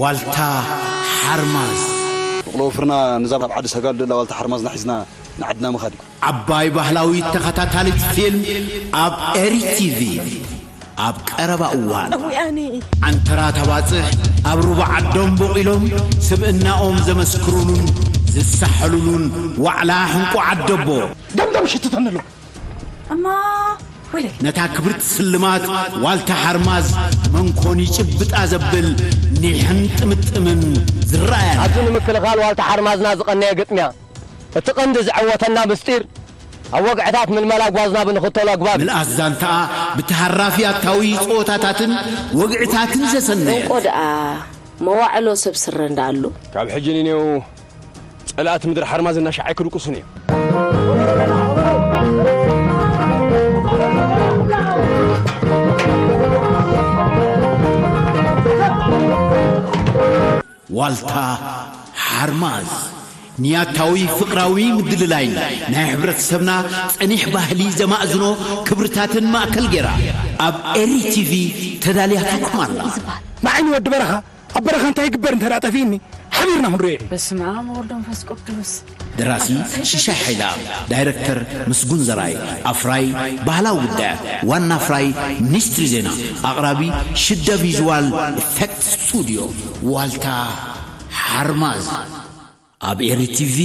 ዋልታ ሓርማዝ። ብቕሎ ወፍርና ንዛ ኣብ ዓዲ ሰጋሉ ደላ ዋልታ ሓርማዝና ሒዝና ንዓድና ምኻድ እዩ። ዓባይ ባህላዊት ተኸታታሊት ፊልም ኣብ ኤሪ ቲቪ ኣብ ቀረባ እዋን። እውያኒ ዓንተራ ተባጽሕ ኣብ ሩባ ዓዶም ቦቒሎም ስብእናኦም ዘመስክሩሉን ዝሳሐሉሉን ዋዕላ ሕንቁ ዓደቦ። ደምደም ሽትተንሎ እማ ወይለይ ነታ ክብርቲ ስልማት ዋልታ ሓርማዝ መንኮን ይጭብጣ ዘብል ኒሕን ጥምጥምን ዝረኣያ ኣብዚ ንምክልኻል ዋልታ ሓርማዝና ዝቐነየ ግጥምያ እቲ ቀንዲ ዝዕወተና ምስጢር ኣብ ወግዕታት ምልመላ ጓዝና ብንኽተሎ ኣግባብ እዩ። ምልኣት ዛንታኣ ብተሃራፊ ኣታዊ ጸወታታትን ወግዕታትን ዘሰነየ እንቆ ደኣ መዋዕሎ ሰብ ስረ እንዳኣሉ ካብ ሕጂ ንኔው ጸላእቲ ምድሪ ሓርማዝ እናሻዓይ ክድቁሱን እዮም። ዋልታ ሓርማዝ ንያታዊ ፍቕራዊ ምድልላይን ናይ ሕብረተሰብና ጸኒሕ ባህሊ ዘማእዝኖ ክብርታትን ማእከል ገይራ ኣብ ኤሪ ቲቪ ተዳልያትኩም ኣላ። ንዓይኒ ወዲ በረኻ ኣብ በረኻ እንታይ ይግበር እንተ ደኣ ጠፊእኒ ሓቢርና ክንሪኦ እዩ። በስመ ኣብ ወወልድ ወመንፈስ ቅዱስ። ደራሲ ሽሻይ ሓይለኣብ፣ ዳይረክተር ምስጉን ዘርኣይ፣ ኣፍራይ ባህላዊ ጉዳያት፣ ዋና ኣፍራይ ሚኒስትሪ ዜና፣ ኣቕራቢ ሽደ ቪዥዋል ኢፌክት ስቱድዮ። ዋልታ ሓርማዝ ኣብ ኤሪ ቲቪ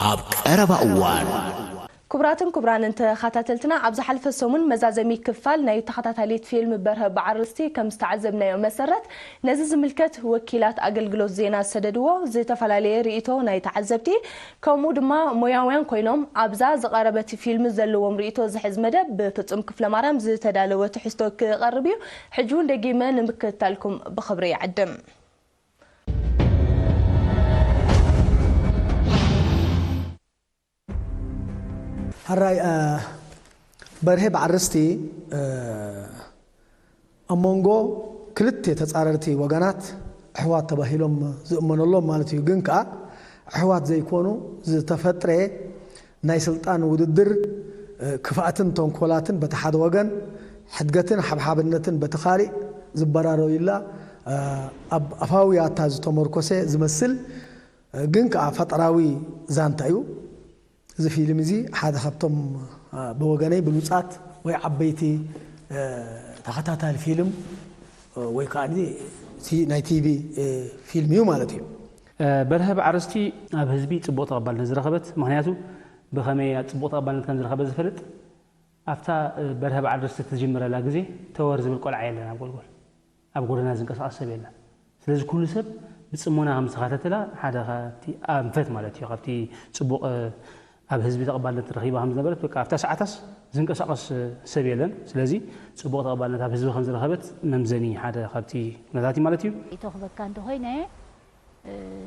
ኣብ ቀረባ እዋን። ክቡራትን ክቡራንን ተኸታተልትና፣ ኣብ ዝሓለፈ ሰሙን መዛዘሚ ክፋል ናይ ተኸታታሊት ፊልም በርሀ በዓል ርስቲ ከም ዝተዓዘብናዮ መሰረት፣ ነዚ ዝምልከት ወኪላት ኣገልግሎት ዜና ዝሰደድዎ ዝተፈላለየ ርእይቶ ናይ ተዓዘብቲ፣ ከምኡ ድማ ሞያውያን ኮይኖም ኣብዛ ዝቐረበት ፊልም ዘለዎም ርእይቶ ዝሕዝ መደብ ብፍጹም ክፍለማርያም ዝተዳለወ ትሕዝቶ ክቐርብ እዩ። ሕጂ እውን ደጊመ ንምክትታልኩም ብኽብሪ ይዕድም። ሕራይ በርሄ በዓል ርስቲ ኣብ መንጎ ክልተ ተጻረርቲ ወገናት ኣሕዋት ተባሂሎም ዝእመነሎም ማለት እዩ። ግን ከኣ ኣሕዋት ዘይኮኑ ዝተፈጥረ ናይ ስልጣን ውድድር ክፍኣትን ተንኮላትን በቲ ሓደ ወገን ሕድገትን ሓብሓብነትን በቲ ካሊእ ዝበራረዩላ ኣብ ኣፋዊ ያታ ዝተመርኮሰ ዝመስል ግን ከኣ ፈጠራዊ ዛንታ እዩ። እዚ ፊልም እዚ ሓደ ካብቶም ብወገነይ ብሉጻት ወይ ዓበይቲ ተኸታታሊ ፊልም ወይ ከዓ እቲ ናይ ቲቪ ፊልም እዩ ማለት እዩ። በርሀ በዓል ርስቲ ኣብ ህዝቢ ፅቡቕ ተቐባልነት ዝረኸበት፣ ምኽንያቱ ብኸመይ ፅቡቕ ተቐባልነት ከም ዝረኸበት ዝፈልጥ ኣብታ በርሀ በዓል ርስቲ ትጅምረላ ግዜ ተወር ዝብል ቆልዓ የለን ኣብ ጎልጎል። ኣብ ጎደና ዝንቀሳቐስ ሰብ የለን። ስለዚ ኩሉ ሰብ ብጽሞና ከም ዝተኻተተላ ሓደ ካብቲ ኣንፈት ማለት እዩ፣ ካብቲ ጽቡቕ ኣብ ህዝቢ ተቐባልነት ረኺባ ከም ዝነበረት በቃ ኣብታ ሰዓታስ ዝንቀሳቐስ ሰብ የለን። ስለዚ ጽቡቕ ተቐባልነት ኣብ ህዝቢ ከም ዝረኸበት መምዘኒ ሓደ ካብቲ ኩነታት እዩ ማለት እዩ። ርእይቶ ክበካ እንተኾይነ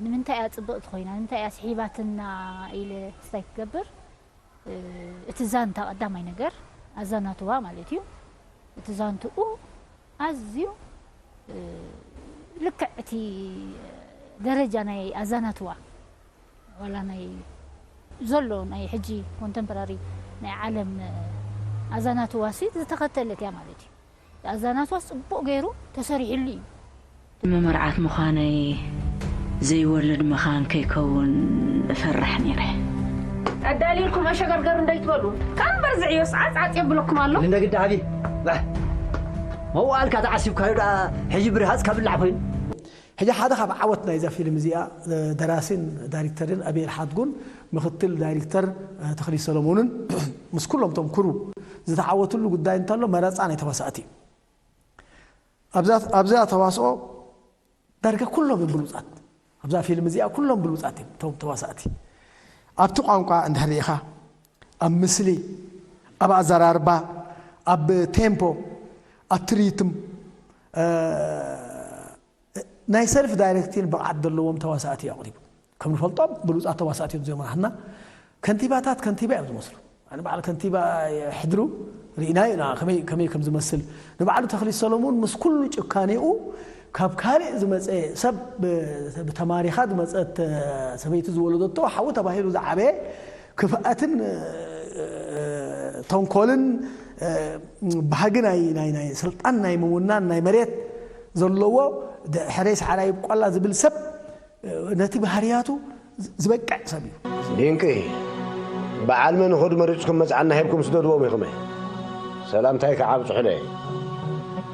ንምንታይ እያ ጽብቕቲ ኮይና ንምንታይ እያ ስሒባትና ኢለ ክስታይ ክገብር እቲ ዛንታ ቀዳማይ ነገር ኣዛናትዋ ማለት እዩ። እቲ ዛንትኡ ኣዝዩ ልክዕ እቲ ደረጃ ናይ ኣዛናትዋ ዋላ ናይ ዘሎ ናይ ሕጂ ኮንተምፖራሪ ናይ ዓለም ኣዛናትዋ ሲ ዝተኸተለት እያ ማለት እዩ። ኣዛናትዋ ጽቡቕ ገይሩ ተሰሪሕሉ እዩ። መመርዓት ምዃነይ ዘይወልድ መኻን ከይከውን እፈርሕ ነይረ። ኣዳልየልኩም ኣሸገርገር እንዳይትበሉ። ከንበር ዝዕዮ ሰዓት ዓጽ የብለኩም ኣሎ። እንደ ግዳ ዓቢ። ባሕ። መዋልካ ተዓሲብካዮ ደኣ ሕጂ ብርሃጽ ካብላዕ ኮይኑ። ሕጂ ሓደ ካብ ዓወት ናይዛ ፊልም እዚኣ ደራሲን ዳይሬክተርን ኣቤል ሓድጉን ምክትል ዳይሬክተር ተኽሊ ሰለሞንን ምስ ኩሎም ቶም ክሩ ዝተዓወትሉ ጉዳይ እንተሎ መረፃ ናይ ተዋሳእቲ እዩ። ኣብዛ ተዋስኦ ዳርጋ ኩሎም እዮም ብሉፃት። ኣብዛ ፊልም እዚኣ ኩሎም ብሉፃት እዮም እቶም ተዋሳእቲ። ኣብቲ ቋንቋ እንድሕር ርኢኻ፣ ኣብ ምስሊ፣ ኣብ ኣዘራርባ፣ ኣብ ቴምፖ፣ ኣብቲ ሪትም፣ ናይ ሰልፍ ዳይሬክቲን ብቕዓት ዘለዎም ተዋሳእቲ እዩ ኣቕሪቡ። ከም ንፈልጦም ብሉፃት ተዋሳእቲ እዮም እዚኦም መራሕትና። ከንቲባታት ከንቲባ እዮም ዝመስሉ። ኣነ በዓል ከንቲባ ሕድሩ ርኢናዮ ኢና ከመይ ከመይ ከም ዝመስል። ንባዕሉ ተኽሊ ሰሎሙን ምስ ኩሉ ጭካኔኡ ካብ ካልእ ዝመፀ ሰብ ብተማሪኻ ዝመፀት ሰበይቲ ዝወለደቶ ሓዉ ተባሂሉ ዝዓበየ ክፍኣትን ተንኮልን ባህጊ ናይ ናይ ናይ ስልጣን ናይ ምውናን ናይ መሬት ዘለዎ ሕረይ ሰዓራይ ይብቋላ ዝብል ሰብ ነቲ ባህርያቱ ዝበቅዕ ሰብ እዩ። ድንቂ በዓል መን ኹድ መሪፅኩም መፅዓና ሂብኩም ስደድዎም ኢኹም። ሰላምታይ ከዓ ኣብፅሑለይ።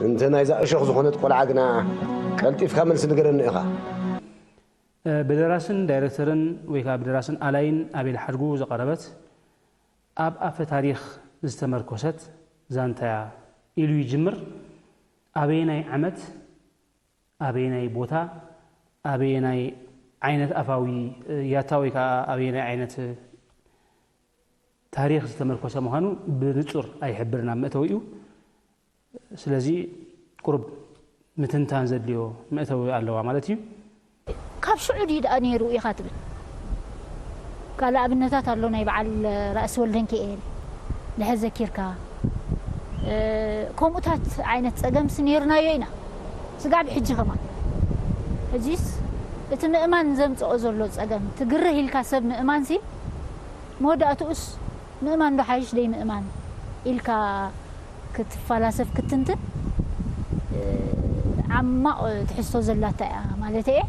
እንተ ናይዛ እሾኽ ዝኾነት ቆልዓ ግና ቀልጢፍካ መልሲ ንገረኒ ኢኻ። ብደራስን ዳይረክተርን ወይ ከዓ ብደራስን ኣላይን ኣቤል ሓድጉ ዝቐረበት ኣብ ኣፈ ታሪኽ ዝተመርኮሰት ዛንታያ ኢሉ ይጅምር። ኣበየናይ ዓመት፣ ኣበየናይ ቦታ፣ ኣበየናይ ዓይነት ኣፋዊ ያታ ወይ ከዓ ኣበየናይ ዓይነት ታሪኽ ዝተመርኮሰ ምዃኑ ብንጹር ኣይሕብርን ኣብ መእተዊኡ። ስለዚ ቁሩብ ምትንታን ዘድልዮ መእተዊ ኣለዋ ማለት እዩ። ካብ ሽዑ ድዩ ደኣ ነይሩ ኢኻ ትብል? ካልእ ኣብነታት ኣሎ ናይ በዓል ራእሲ ወልደንኪኤል ድሕር ዘኪርካ ከምኡታት ዓይነት ጸገምስ ነይርናዮ ኢና። ስጋዕ ብሕጂ ከማን ሕጂስ እቲ ምእማን ዘምጽኦ ዘሎ ጸገም ትግርህ ኢልካ ሰብ ምእማንሲ መወዳእትኡስ ምእማን ዶ ሓይሽ ደይ ምእማን ኢልካ ክትፈላሰፍ ክትንትን ዓማቕ ትሕዝቶ ዘላታ እያ ማለት እየ።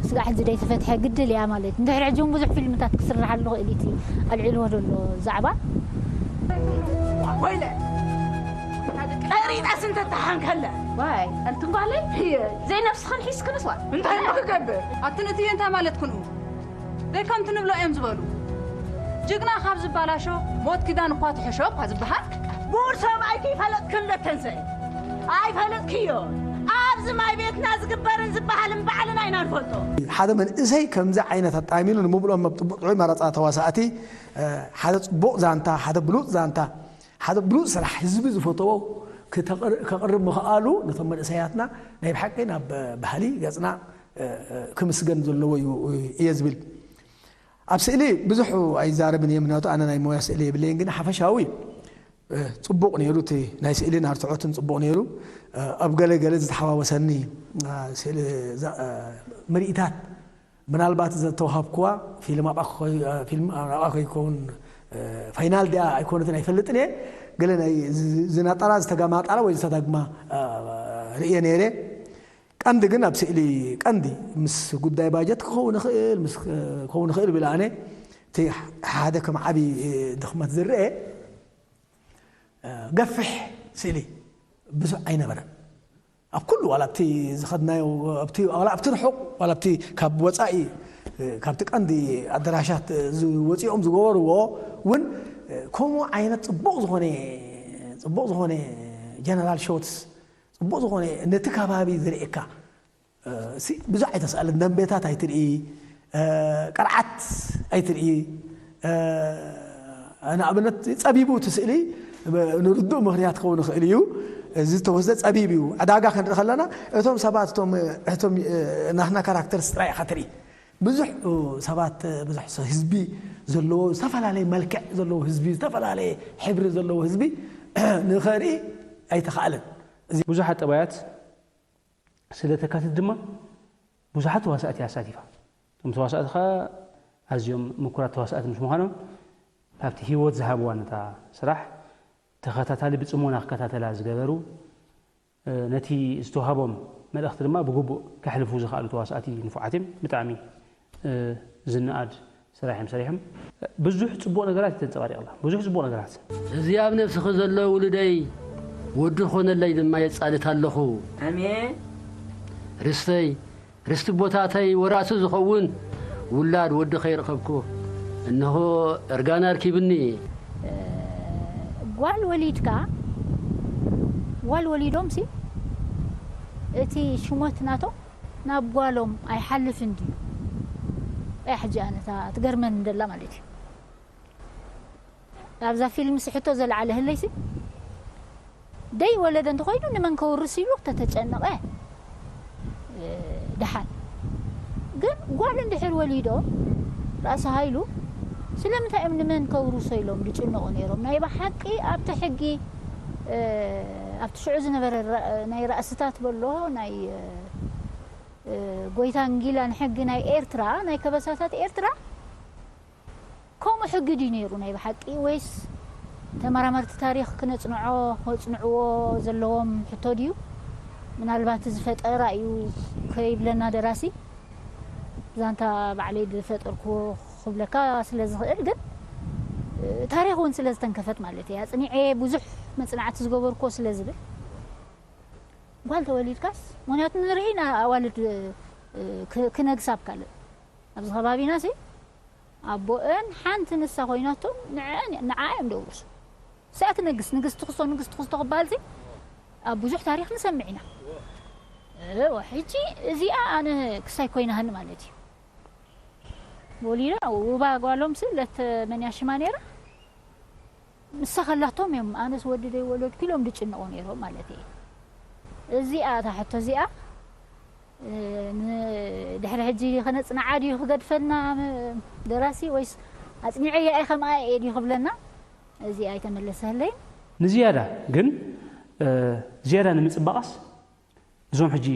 ስጋዕ ሕዚ ደይ ተፈትሐ ግድል እያ ማለት እንድሕር ሕጂ እውን ብዙሕ ፊልምታት ክስርሓሉ ክእል እቲ ኣልዒልዎ ዘሎ ዛዕባ ወይለ ቀሪጣስ እንተተሓንከለ ዋይ ኣንትንጓለይ ዘይነብስኽን ሒዝክንስ ዋ እንታይ ክገብር ኣትንእትዮ እንታይ ማለት ክንኡ ዘይከምቲ ንብሎ እዮም ዝበሉ ጅግና ካብ ዝባላሾ ሞት ኪዳን እኳ ትሕሾ እኳ ዝበሃል ብኡር ሰብኣይኪ ይፈለጥክን ደተንሰ ኣይፈለጥክዮ ኣብዚ ማይ ቤትና ዝግበርን ዝበሃልን ባዕልና ኢና ንፈልጦ ሓደ መንእሰይ ከምዚ ዓይነት ኣጣሚሉ ንምብሎም ኣብ ጥቡቅ ጥዑይ መረፃ ተዋሳእቲ ሓደ ፅቡቅ ዛንታ ሓደ ብሉፅ ዛንታ ሓደ ብሉፅ ስራሕ ህዝቢ ዝፈተዎ ከቅርብ ምኽኣሉ ነቶም መንእሰያትና ናይ ብሓቂ ናብ ባህሊ ገፅና ክምስገን ዘለዎ እዩ እየ ዝብል ኣብ ስእሊ ብዙሕ ኣይዛረብን እየ ምክንያቱ ኣነ ናይ ሞያ ስእሊ የብለይን ግን ሓፈሻዊ ፅቡቕ ነይሩ እቲ ናይ ስእልን ኣርትዖትን ፅቡቕ ነይሩ ኣብ ገለ ገለ ዝተሓዋወሰኒ ምርኢታት ምናልባት ዘተዋሃብክዋ ፊልም ኣብኣ ከይከውን ፋይናል ድኣ ኣይኮነትን ኣይፈልጥን እየ ገለ ናይ ዝናጠራ ዝተጋማጠራ ወይ ዝተዳግማ ርእየ ነይረ ቀንዲ ግን ኣብ ስእሊ ቀንዲ ምስ ጉዳይ ባጀት ክኸውን ይኽእል ምስ ክኸውን ይኽእል ብል ኣነ እቲ ሓደ ከም ዓብዪ ድኽመት ዝርአ ገፍሕ ስእሊ ብዙሕ ኣይነበረን ኣብ ኩሉ ዋላ ኣብቲ ዝኸድናዮ ኣብቲ ዋላ ኣብቲ ርሑቕ ዋላ ኣብቲ ካብ ወፃኢ ካብቲ ቀንዲ ኣደራሻት ዝወፂኦም ዝገበርዎ እውን ከምኡ ዓይነት ፅቡቕ ዝኾነ ፅቡቕ ዝኾነ ጀነራል ሾትስ ፅቡቕ ዝኾነ ነቲ ከባቢ ዝርእየካ ብዙሕ ኣይተስኣልን ደንቤታት ኣይትርኢ ቀርዓት ኣይትርኢ ንኣብነት ፀቢቡ እቲ ስእሊ ንርዱእ ምክንያት ክኸውን ይኽእል እዩ እዚ ዝተወስደ ፀቢብ እዩ ዕዳጋ ክንርኢ ከለና እቶም ሰባት እቶም ናትና ካራክተርስ ጥራይ ኢኻ ትርኢ ብዙሕ ሰባት ብዙሕ ህዝቢ ዘለዎ ዝተፈላለየ መልክዕ ዘለዎ ህዝቢ ዝተፈላለየ ሕብሪ ዘለዎ ህዝቢ ንኸርኢ ኣይተኻእለን ብዙሓት ጠባያት ስለ ተካትት ድማ ብዙሓት ተዋሳእቲ ኣሳቲፋ። እቶም ተዋሳእቲ ኸኣ ኣዝዮም ምኩራት ተዋሳእቲ ምስ ምዃኖም ካብቲ ህይወት ዝሃብዋ ነታ ስራሕ ተኸታታሊ ብጽሞና ክከታተላ ዝገበሩ ነቲ ዝተዋህቦም መልእኽቲ ድማ ብግቡእ ከሕልፉ ዝኸኣሉ ተዋሳእቲ ንፉዓት እዮም። ብጣዕሚ ዝነኣድ ስራሕ እዮም ሰሪሖም። ብዙሕ ፅቡቕ ነገራት እዩ ተንፀባሪቕላ። ብዙሕ ፅቡቕ ነገራት። እዚ ኣብ ነብስኺ ዘሎ ውሉደይ ወዲ ክኾነለይ ድማ የጻልት ኣለኹ። ኣሜን። ርስተይ፣ ርስቲ ቦታተይ ወራሲ ዝኸውን ውላድ ወዲ ከይረኸብኩ እነሆ እርጋና ኣርኪብኒ። ጓል ወሊድካ ጓል ወሊዶምሲ እቲ ሽሞት ናቶም ናብ ጓሎም ኣይሓልፍን ድዩ? እያ ሕጂ ኣነ እታ ትገርመኒ ደላ ማለት እዩ። ኣብዛ ፊልም ስሕቶ ዘለዓለ ህለይሲ ደይ ወለደ እንተኮይኑ ንመን ከውርስ ኢሉ ተተጨነቀ ደሓን ግን ጓል እንድሕር ወሊዶ ራእሲ ሃይሉ ስለምንታይ እዮም ንመን ከውርሶ ኢሎም ዝጭነቁ ነይሮም ናይ ብሓቂ ኣብቲ ሕጊ ኣብቲ ሽዑ ዝነበረ ናይ ራእስታት በሎ ናይ ጎይታን ጊላን ሕጊ ናይ ኤርትራ ናይ ከበሳታት ኤርትራ ከምኡ ሕጊ ድዩ ነይሩ ናይ ብሓቂ ወይስ ተመራመርቲ ታሪኽ ክነጽንዖ ከጽንዕዎ ዘለዎም ሕቶ ድዩ? ምናልባት እዚ ፈጠራ እዩ ከይብለና ደራሲ፣ ዛንታ ባዕለይ ዝፈጠርክዎ ክብለካ ስለ ዝኽእል፣ ግን ታሪኽ እውን ስለ ዝተንከፈት ማለት እየ። ኣፅኒዐ ብዙሕ መፅናዕቲ ዝገበርክዎ ስለ ዝብል፣ ጓል ተወሊድካስ፣ ምኽንያቱ ንርኢ ኢና ኣዋልድ ክነግሳ ኣብ ካልእ፣ ኣብዚ ከባቢና ሲ ኣቦአን ሓንቲ ንሳ ኮይናቶም ንዓ እዮም ደውርሱ። እሳ ትነግስ፣ ንግስቲ ክስቶ፣ ንግስቲ ክስቶ ክበሃል ሲ ኣብ ብዙሕ ታሪኽ ንሰምዕ ኢና። እወ፣ ሕጂ እዚኣ ኣነ ክሳይ ኮይናሃኒ ማለት እዩ። ወሊዳ ውባ ጓሎም ሲ ለት መን ያሽማ ነይራ? ንሳ ከላቶም እዮም ኣነስ ወዲ ዘይወለድኩ ኢሎም ዝጭነቑ ነይሮም ማለት እየ። እዚኣ እታ ሕቶ እዚኣ፣ እ፣ ን-፣ ድሕሪ ሕጂ ከነጽንዓ ድዩ ክገድፈና ም-፣ ደራሲ፣ ወይስ ኣጽኒዐያ እየ ከምኣ እየ ድዩ ክብለና? እዚ ኣይተመለሰለይን። ንዝያዳ ግን፣ እ፣ ዝያዳ ንምጽባቕስ እዞም ሕጂ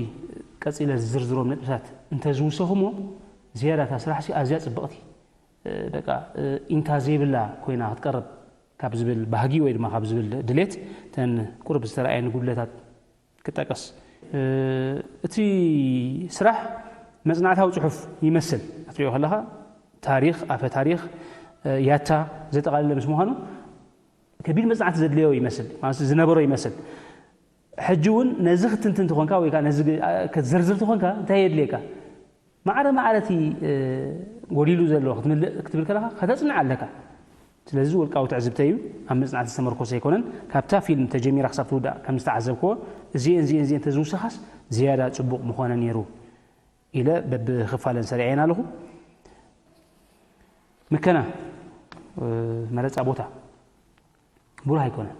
ቀጺለ ዝዝርዝሮም ነጥብታት እንተዝውሰኹሞ፣ ዝያዳ እታ ስራሕሲ ኣዝያ ጽብቕቲ፣ እ፣ በቃ፣ እ፣ ኢንካ ዘይብላ ኮይና ክትቀርብ ካብ ዝብል ባህጊ ወይ ድማ ካብ ዝብል ድሌት፣ እተን ቁሩብ ዝተረኣየኒ ጉድለታት ክጠቀስ። እ፣ እቲ ስራሕ መጽናዕታዊ ጽሑፍ ይመስል። ክትሪኦ ከለኻ ታሪኽ፣ ኣፈ ታሪኽ፣ እ፣ ያታ ዘጠቓለለ ምስ ምዃኑ ከቢድ መጽናዕቲ ዘድልዮ ይመስል፣ ማለት ዝነበሮ ይመስል። ሕጂ እውን ነዚ ክትንትን ተኾንካ ወይ ከዓ ነዚ ግ-፣ አ-፣ ክትዘርዝር ተኾንካ እንታይ የድልየካ? ማዕረ ማዕረ እቲ፣ እ፣ ጎዲሉ ዘሎ ክትምልእ ክትብል ከለኻ ከተጽንዕ ኣለካ። ስለዚ ውልቃዊ ትዕዝብተይ እዩ፣ ኣብ መጽናዕቲ ዝተመርኮሰ ኣይኮነን። ካብታ ፊልም ተጀሚራ ክሳብ ትውዳእ ከም ዝተዓዘብክዎ፣ እዚኤን እዚኤን እዚኤን ተዝውሰኻስ ዝያዳ ጽቡቕ ምኾነ ነይሩ ኢለ በብኽፋለን ሰሪዐየን ኣለኹ። ምከና፣ እ፣ መረጻ ቦታ ብሩህ ኣይኮነን።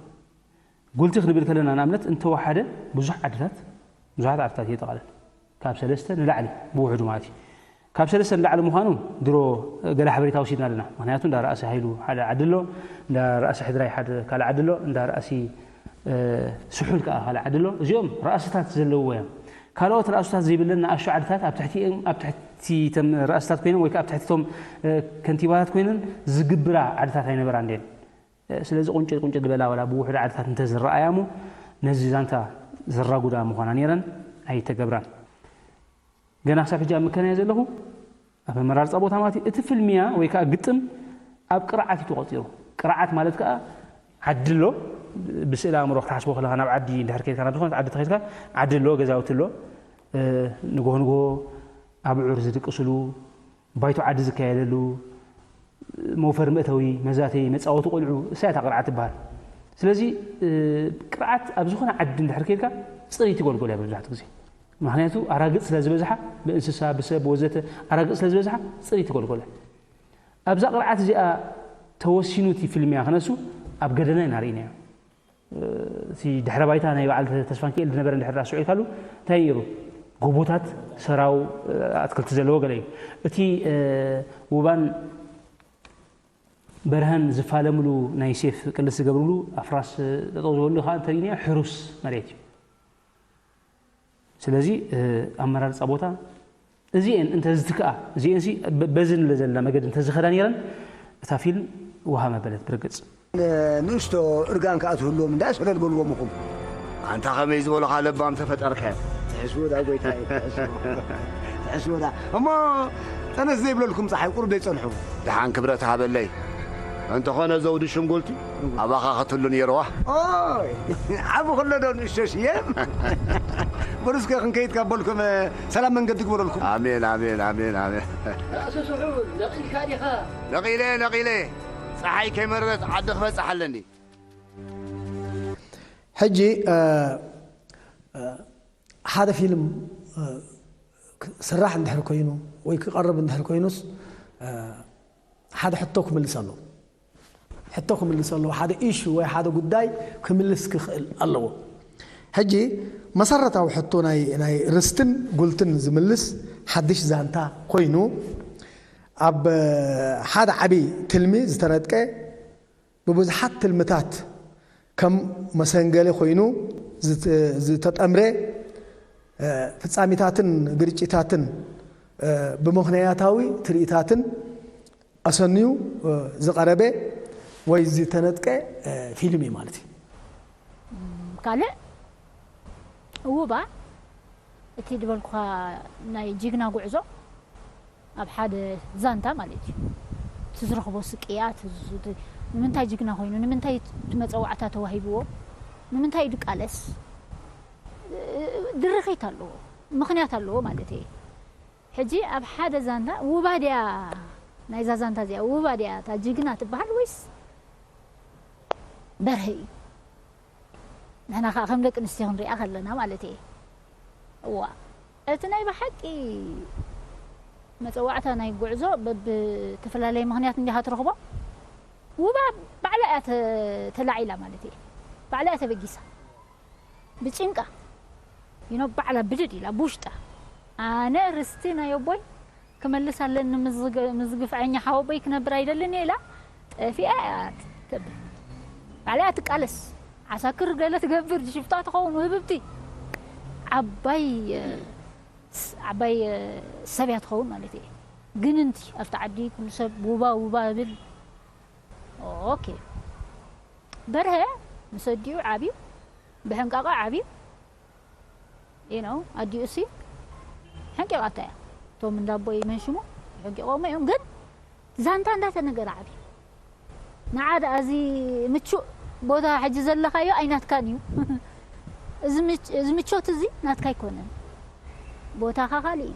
ጉልቲ ክንብል ከለና ንኣብነት እንተወሓደ ብዙሕ ዓድታት፣ ብዙሓት ዓድታት የጠቓልል። ካብ ሰለስተ ንላዕሊ ብውሕዱ ማለት እዩ። ካብ ሰለስተ ንላዕሊ ምዃኑ ድሮ ገለ ሓበሬታ ወሲድና ኣለና። ምኽንያቱ እንዳ ራእሲ ሃይሉ ሓደ ዓዲ ኣሎ፣ እንዳ ራእሲ ሕድራይ ሓደ ካልእ ዓዲ ኣሎ፣ እንዳ ራእሲ፣ እ፣ ስሑል ከኣ ካልእ ዓዲ ኣሎ። እዚኦም ራእስታት ዘለውዎ እዮም። ካልኦት ራእስታት ዘይብለን ንኣሽቱ ዓድታት ኣብ ትሕቲ፣ ኣብ ትሕቲ እቶም ራእስታት ኮይነን ወይ ከኣ ኣብ ትሕቲ እቶም፣ እ፣ ከንቲባታት ኮይነን ዝግብራ ዓድታት ኣይነበራን ድየን። ስለዚ ቁንጭ ቁንጭ ዝበላ ዋላ ብውሑድ ዓድታት እንተዝረኣያ እሞ ነዚ ዛንታ ዘራጉዳ ምዃና ነይረን ኣይተገብራን። ገና ክሳብ ሕጂ ኣብ ምከናዮ ዘለኹ ኣብ ኣመራርጻ ቦታ ማለት እዩ። እቲ ፍልምያ ወይ ከዓ ግጥም ኣብ ቅርዓት እዩ ተቖጺሩ። ቅርዓት ማለት ከዓ ዓዲ ኣሎ፣ ብስእሊ ኣእምሮ ክትሓስቦ ከለኻ ናብ ዓዲ እንድሕር ከይድካ ናብ ዝኾነት ዓዲ ተኸይድካ ዓዲ ኣሎ፣ ገዛውቲ ኣሎ፣ እ፣ ንግሆ ንግሆ ኣብዑር ዝድቅስሉ፣ ባይቶ ዓዲ ዝካየደሉ፣ መውፈሪ መእተዊ፣ መዛተይ፣ መጻወቲ ቆልዑ፣ እሳ እያ እታ ቅርዓት ትበሃል። ስለዚ፣ እ፣ ቅርዓት ኣብ ዝኾነ ዓዲ እንድሕር ከይድካ ጽርይቲ ጎልጎል እያ መብዛሕትኡ ግዜ። ምኽንያቱ ኣራግጽ ስለ ዝበዝሓ፣ ብእንስሳ፣ ብሰብ ወዘተ ኣራግጽ ስለ ዝበዝሓ ጽርይቲ ጎልጎል እያ። ኣብዛ ቅርዓት እዚኣ ተወሲኑ እቲ ፍልምያ ክነሱ ኣብ ገደና ኢና ርኢናዮ። እቲ ድሕረ ባይታ ናይ በዓል ተስፋንኪኤል ዝነበረ እንድሕር ዳኣ ስዑ ኢልካሉ እንታይ ነይሩ? ጎቦታት፣ ሰራው፣ ኣትክልቲ ዘለዎ ገለ እዩ። እቲ፣ እ፣ ውባን በርሀን ዝፋለምሉ ናይ ሴፍ ቅልስ ዝገብርሉ ኣፍራስ ጠጠው ዝበሉ ከዓ እንተሪእናዮ ሕሩስ መሬት እዩ። ስለዚ፣ እ፣ ኣመራርጻ ቦታ እዚኤን እንተዝትክኣ፣ እዚኤንሲ በ-፣ በዚ ንብለ ዘለና መገዲ እንተዝኸዳ ነይረን፣ እታ ፊልም ውሃ መበለት ብርግጽ። ንእሽቶ እርጋን ከኣ ትህልዎም እንዳ ሰለል በልዎም እኹም። ኣንታ ከመይ ዝበሉኻ ለባም ተፈጠርካ። ትሕስዎ ዳ ጎይታይ፣ ትሕስዎ። ትሕስዎ ዳ። እሞ ጠነስ ዘይብለልኩም ጸሓይ ቁሩብ ዘይጸንሑ። ደሓን ክብረት ሃበለይ። እንተኾነ ዘውዲ ሽንጉልቲ ኣባኻ ክትህሉ ነይርዋ። ኦይ፣ ዓቢ ከሎ ዶ ንእሽቶ ሽየም? በሉ እስከ ክንከይድ ካብ በልኩም፣ ሰላም መንገዲ ግበረልኩም። ኣሜን፣ ኣሜን፣ ኣሜን፣ ኣሜን። ራእሲ ስሑል፣ ነቒልካ ዲኻ? ነቒለ፣ ነቒለ። ጸሓይ ከይመረረት ዓዲ ክበጽሕ ኣለኒ። ሕጂ፣ እ፣ እ፣ ሓደ ፊልም፣ እ፣ ክስራሕ እንድሕር ኮይኑ ወይ ክቐርብ እንድሕር ኮይኑስ፣ እ፣ ሓደ ሕቶ ክምልስ ኣለዎ። ሕቶ ክምልስ ኣለዎ። ሓደ ኢሹ ወይ ሓደ ጉዳይ ክምልስ ክኽእል ኣለዎ። ሕጂ መሰረታዊ ሕቶ ናይ፣ ናይ ርስትን ጉልትን ዝምልስ ሓድሽ ዛንታ ኮይኑ፣ ኣብ ሓደ ዓቢ ትልሚ ዝተነጥቀ፣ ብብዙሓት ትልምታት ከም መሰንገሊ ኮይኑ ዝተ-፣ ዝተጠምረ፣ እ፣ ፍጻሜታትን ግርጭታትን፣ እ፣ ብምኽንያታዊ ትርኢታትን ኣሰንዩ፣ እ፣ ዝቐረበ ወይ ዝተነጥቀ፣ እ፣ ፊልም እዩ ማለት እዩ። ካልእ ውባ እቲ ዝበልኩኻ ናይ ጅግና ጉዕዞ ኣብ ሓደ ዛንታ ማለት እዩ። እቲ ዝረኽቦ ስቅያት፣ እዚ፣ እቲ ንምንታይ ጅግና ኮይኑ፣ ንምንታይ እቲ መጸዋዕታ ተዋሂብዎ፣ ንምንታይ ድቃለስ፣ ድርኺት ኣለዎ፣ ምኽንያት ኣለዎ ማለት እዩ። ሕጂ ኣብ ሓደ ዛንታ ውባ ድያ፣ ናይዛ ዛንታ እዚኣ ውባ ድያ እታ ጅግና ትበሃል ወይስ በርሀ እዩ? ንሕና ከኣ ከም ደቂ ኣንስትዮ ክንሪኣ ከለና ማለት እየ። እዋ፣ እቲ ናይ ብሓቂ መጸዋዕታ ናይ ጉዕዞ በብተፈላለየ ምኽንያት እንዲኻ ትረኽቦ። ውባ ባዕላ እያ ተ-፣ ተላዒላ ማለት እየ። ባዕላ እያ ተበጊሳ። ብጭንቃ፣ you know፣ ባዕላ ብድድ ኢላ ብውሽጣ። ኣነ ርስቲ ናይ ኣቦይ ክመልስ ኣለኒ፣ ምስ ዝገ-፣ ምስ ዝግፍዐኛ ሓወቦይ ክነብር ኣይደልን እየ ኢላ ጠፊኣ እያ ትብል። ባዕላ እያ ትቃለስ። ዓሳክር ገለ ትገብር፣ ሽፍታ ትኸውን፣ ውህብብቲ። ዓባይ፣ እ፣ ስ-፣ ዓባይ፣ እ፣ ሰብ እያ ትኸውን ማለት እየ። ግን እንቲ ኣብቲ ዓዲ ኩሉ ሰብ ውባ፣ ውባ እብል። ኦኬ። በርሀ ምስ ኣዲኡ ዓብዩ፣ ብሕንቃቐ ዓብዩ። You know፣ ኣዲኡ ሲ ሕንቂቓታ እያ። እቶም እንዳ ኣቦይ መንሽሙ ሕንቂቖሞ እዮም። ግን ዛንታ እንዳተነገረ ዓብዩ። ንዓ ደኣ እዚ ምቹእ ቦታ ሕጂ ዘለኻዮ ኣይናትካን እዩ። እዚ ምች-፣ እዚ ምቾት እዚ ናትካ ኣይኮነን። ቦታኻ ካልእ እዩ።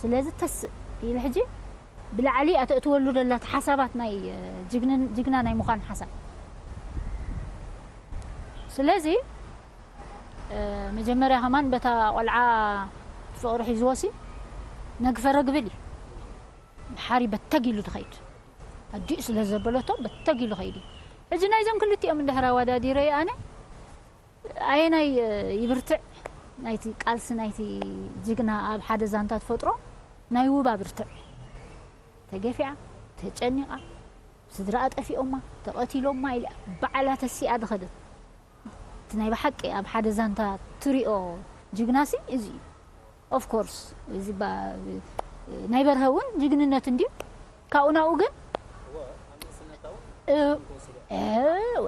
ስለዚ ተስእ ኢለ ሕጂ ብላዕሊ ኣተእትወሉ ደላት ሓሳባት ናይ፣ እ፣ ጅግንን-፣ ጅግና ናይ ምዃን ሓሳብ። ስለዚ፣ እ፣ መጀመርያ ከማን በታ ቆልዓ ፍቕሪ ሒዝዎ ሲ ነግፈ ረግብል እዩ። ሓሪ በተግ ኢሉ ትኸይድ። ኣዲኡ ስለ ዘበለቶ በተግ ኢሉ ኸይድ እዩ። ሕጂ ናይዞም ክልቲኦም እንድሕር ኣወዳዲረዮ ኣነ፣ ኣየናይ፣ እ፣ ይብርትዕ? ናይቲ ቃልሲ ናይቲ ጅግና ኣብ ሓደ ዛንታ ትፈጥሮ ናይ ውባ ብርትዕ። ተገፊዓ፣ ተጨኒቓ፣ ስድራኣ ጠፊኦማ፣ ተቐቲሎማ ኢላ ባዕላ ተሲኣ ዝኸደት። እቲ ናይ ብሓቂ ኣብ ሓደ ዛንታ ትሪኦ ጅግናሲ እዚ እዩ። Of course፣ እዚ ባ-፣ ናይ በርሀ እውን ጅግንነት እንድዩ። ካብኡ ናብኡ ግን፣ እ-፣ እወ።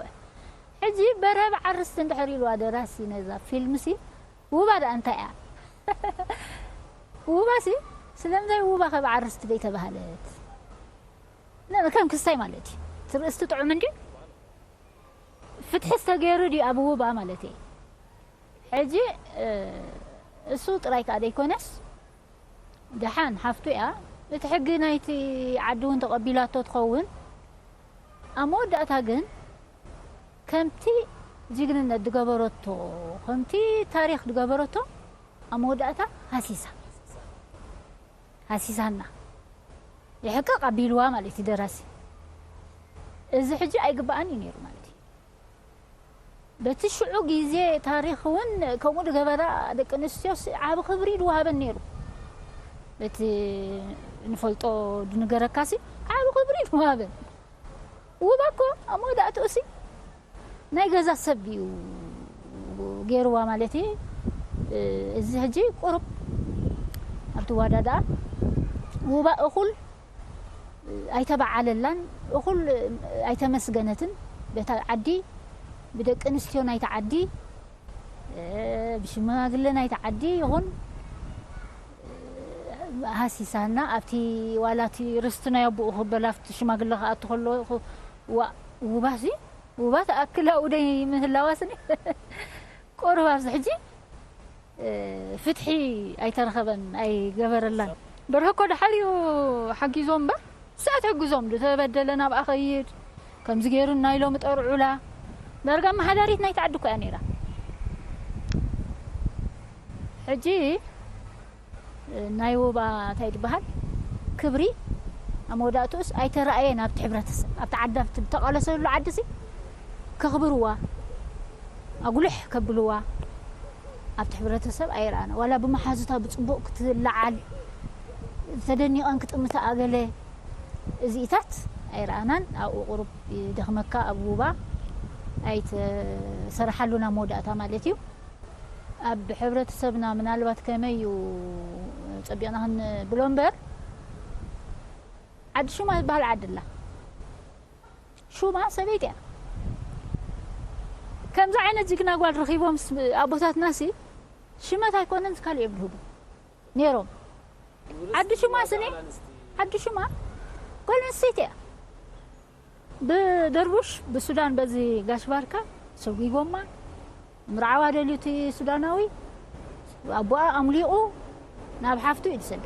ሕጂ በርሀ ብዓርስቲ እንድሕር ኢልዋ ደራሲ ነዛ ፊልምሲ፣ ውባ ደኣ እንታይ እያ? ውባሲ ስለምንታይ ውባ ከ ብዓርስቲ ዘይተባህለት? ነ-፣ ከም ክስታይ ማለት እዩ። እቲ ርእስቲ ጥዑም እንድዩ። ፍትሒ ዝተገይሩ ድዩ ኣብ ውባ ማለት እየ። ሕጂ፣ እ፣ እሱ ጥራይ ከኣ ዘይኮነስ፣ ደሓን ሓፍቱ እያ። እቲ ሕጊ ናይቲ ዓዲ እውን ተቐቢላቶ ትኸውን። ኣብ መወዳእታ ግን ከምቲ ጅግንነት ዝገበረቶ፣ ከምቲ ታሪኽ ዝገበረቶ፣ ኣብ መወዳእታ ሃሲሳ። ሃሲሳና። የሕቅቕ ኣቢልዋ ማለት እዩ ደራሲ። እዚ ሕጂ ኣይግባኣን እዩ ነይሩ ማለት እዩ። በቲ ሽዑ ግዜ ታሪኽ እውን ከምኡ ዝገበራ ደቂ ኣንስትዮስ ዓቢ ክብሪ ድወሃበን ነይሩ። በቲ ንፈልጦ ድንገረካሲ ዓቢ ክብሪ ድወሃበን። ውባ እኮ ኣብ መወዳእትኡሲ ናይ ገዛ ሰብ እዩ ገይርዋ ማለት እዩ። እዚ ሕጂ ቁሩብ ኣብቲ ዋዳድኣ ውባ እኹል ኣይተበዓለላን፣ እኹል ኣይተመስገነትን። በታ ዓዲ፣ ብደቂ ኣንስትዮ ናይቲ ዓዲ፣ እ፣ ብሽማግለ ናይቲ ዓዲ ይኹን፣ እ፣ ሃሲሳና። ኣብቲ ዋላ እቲ ርስቲ ናይ ኣቦኡ ክበል ኣብቲ ሽማግለ ክኣቱ ከሎ፣ ኹ-፣ ዋ-፣ ውባሲ፣ ውባ ትኣክል ኣብኡ ደይ ምህላዋስኒ። ቁሩብ ኣብዚ ሕጂ፣ እ፣ ፍትሒ ኣይተረኸበን፣ ኣይገበረላን። በርሀ እኮ ድሓር እዩ ሓጊዞም እምበር፣ ንሳ ትሕግዞም። ዝተበደለ ናብኣ ኸይድ፣ ከምዚ ገይሩ ናይ ሎሚ ጠርዑላ። ዳርጋ ኣመሓዳሪት ናይቲ ዓዲ እኮ እያ ነይራ። ሕጂ፣ እ፣ ናይ ውባ እንታይ ዝበሃል ክብሪ ኣብ መወዳእትኡስ ኣይተረኣየን። ኣብቲ ሕብረተሰብ፣ ኣብቲ ዓዲ፣ ኣብቲ ዝተቓለሰሉ ዓዲሲ ከኽብርዋ፣ ኣጉልሕ ከብልዋ ኣብቲ ሕብረተሰብ ኣይረኣና። ዋላ ብመሓዙታ ብጽቡቕ ክትለዓል፣ ተደኒቐን ክጥምታ ኣገለ እዚኢታት ኣይረኣናን። ኣብኡ ቁሩብ ይደኽመካ፣ ኣብ ውባ ኣይተሰርሓሉን ኣብ መወዳእታ ማለት እዩ። ኣብ ሕብረተሰብና ምናልባት ከመይ እዩ ጸቢቕና ክንብሎ እምበር፣ ዓዲ ሹማ ዝበሃል ዓዲ ኣላ። ሹማ ሰበይቲ እያ። ከምዚ ዓይነት ጅግና ጓል ረኺቦምስ ኣቦታትናሲ ሽመት ኣይኮነን ካልእ እዮም ዝህቡ ነይሮም። ዓዲ ሽማ ስኒ ዓዲ ሽማ ጓል ኣንስተይቲ እያ። ብደርቡሽ ብሱዳን በዚ ጋሽ ባርካ ሰጒጎማ ምርዓዋ ደልዩ እቲ ሱዳናዊ ኣቦኣ ኣምሊቑ ናብ ሓፍቱ እዩ ዝሰዳ።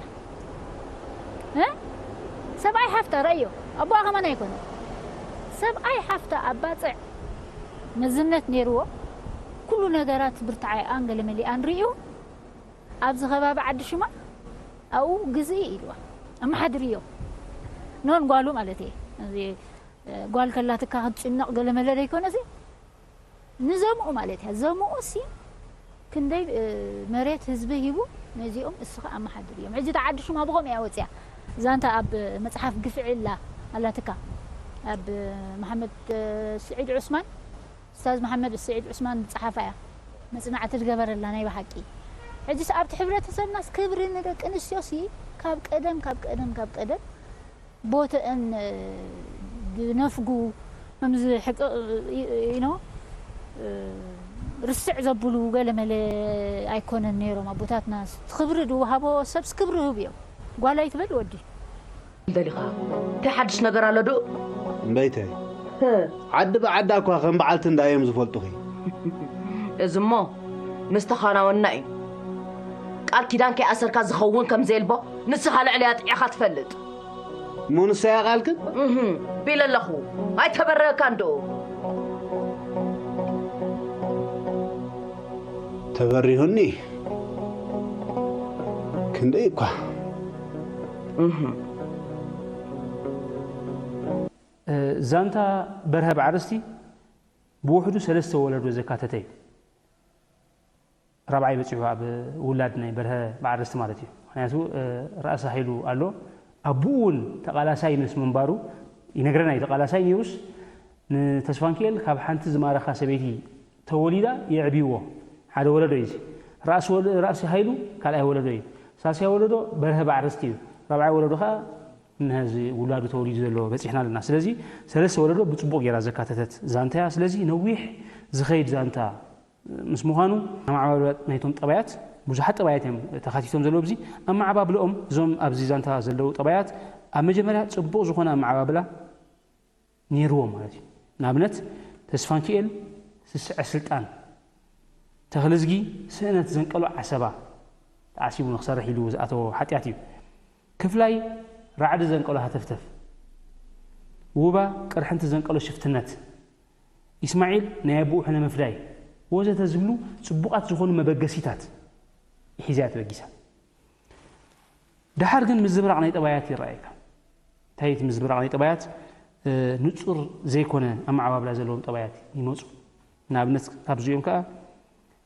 እ? ሰብኣይ ሓፍታ ረእዮ ኣቦኣ ከማን ኣይኮነ ሰብኣይ ሓፍታ ኣብ ባፅዕ መዝነት ነይርዎ። ኩሉ ነገራት ብርትዓይኣን ገለመሊኣን ርእዩ ኣብዚ ከባቢ ዓዲ ሽማ ኣብኡ ግዝኢ ኢልዋ ኣመሓድርዮ ኖን ጓሉ ማለት እየ። እዚ ጓል ከላትካ ክትጭነቕ ገለመለ ዘይኮነሲ ንዘምኡ ማለት እያ። ዘምኡ ሲ ክንደይ መሬት ህዝቢ ሂቡ ነዚኦም እስኻ ኣመሓድር እዮም። ሕጂ ተዓዲ ሽማ ብኸም እያ ወፅያ ዛንታ ኣብ መፅሓፍ ግፍዒ ላ ኣላትካ ኣብ መሓመድ ስዒድ ዑስማን ስታዝ መሓመድ ስዒድ ዑስማን ዝፀሓፋ እያ። መፅናዕቲ ዝገበረላ ናይ ብሓቂ ሕጂስ ኣብቲ ሕብረተሰብናስ ክብሪ ንደቂ ኣንስትዮ ሲ ካብ ቀደም ካብ ቀደም ካብ ቀደም ቦተአን ዝነፍጉ ከምዚ ሕቂ ኢኖ ርስዕ ዘብሉ ገለመለ ኣይኮነን ነይሮም ኣቦታትና። ክብሪ ዝወሃቦ ሰብስ ክብሪ ህብ እዮም። ጓል ኣይትበል ወዲ ደሊኻ እንታይ ሓድሽ ነገር ኣሎ ዶ? እምበይተይ ዓዲ ብዓዳ እኳ ከም በዓልቲ እንዳዮም ዝፈልጡኺ። እዚ እሞ ምስተኻናወና እዩ። ቃል ኪዳን ከይኣሰርካ ዝኸውን ከም ዘየልቦ ንስኻ ልዕሊያ ጥዒኻ ትፈልጥ። እሞ ንሳ እያ ቃልክን? እህ፣ ቢለ ኣለኹ። ኣይተበረካ እንዶ። ተበሪሁኒ ክንደይ እኳ። ዛንታ በርሀ ብዓርስቲ ብውሕዱ ሰለስተ ወለዶ ዘካተተ እዩ። ራብዓይ በፂሑ ኣብ ውላድ ናይ በርሀ ብዓርስቲ ማለት እዩ። ምክንያቱ ራእሲ ሃይሉ ኣሎ። ኣቡኡ እውን ተቓላሳይ ምስ ምንባሩ ይነግረና እዩ። ተቓላሳይ ነይሩስ ንተስፋንኪኤል ካብ ሓንቲ ዝማረኻ ሰበይቲ ተወሊዳ የዕብይዎ። ሓደ ወለዶ እዩ እዚ። ራእሲ ወለ- ራእሲ ሃይሉ ካልኣይ ወለዶ እዩ። ሳልሳይ ወለዶ በርሀ ብዓርስቲ እዩ። ራብዓይ ወለዶ ከዓ እነዚ ውላዱ ተወሊዱ ዘሎ በፂሕና ኣለና። ስለዚ ሰለስተ ወለዶ ብፅቡቕ ገይራ ዘካተተት ዛንታ እያ። ስለዚ ነዊሕ ዝኸይድ ዛንታ ምስ ምዃኑ ኣመዓባብላ ናይቶም ጠባያት ብዙሓት ጠባያት እዮም ተኻቲቶም ዘለዉ። ኣብዚ ኣመዓባብለኦም እዞም ኣብዚ ዛንታ ዘለዉ ጠባያት ኣብ መጀመርያ ፅቡቕ ዝኾነ ኣመዓባብላ ነይርዎም ማለት እዩ። ንኣብነት ተስፋንኪኤል ስስዐ ስልጣን፣ ተኽልዝጊ ስእነት ዘንቀሎ ዓሰባ ተዓሲቡ ንክሰርሕ ኢሉ ዝኣተዎ ሓጢኣት እዩ። ክፍላይ ራዕዲ ዘንቀሎ ሃተፍተፍ፣ ውባ ቅርሕንቲ ዘንቀሎ ሽፍትነት፣ ኢስማዒል ናይ ኣቦኡ ሕነ ምፍዳይ ወዘተ ዝብሉ ጽቡቓት ዝኾኑ መበገሲታት እዩ ሒዛ እያ ተበጊሳ። ደሓር ግን ምዝብራቕ ናይ ጠባያት ይረኣየካ። እንታይ እቲ ምዝብራቕ ናይ ጠባያት? ንጹር ዘይኮነ ኣመዓባብላ ዘለዎም ጠባያት ይመጹ። ንኣብነት ካብዚኦም ከኣ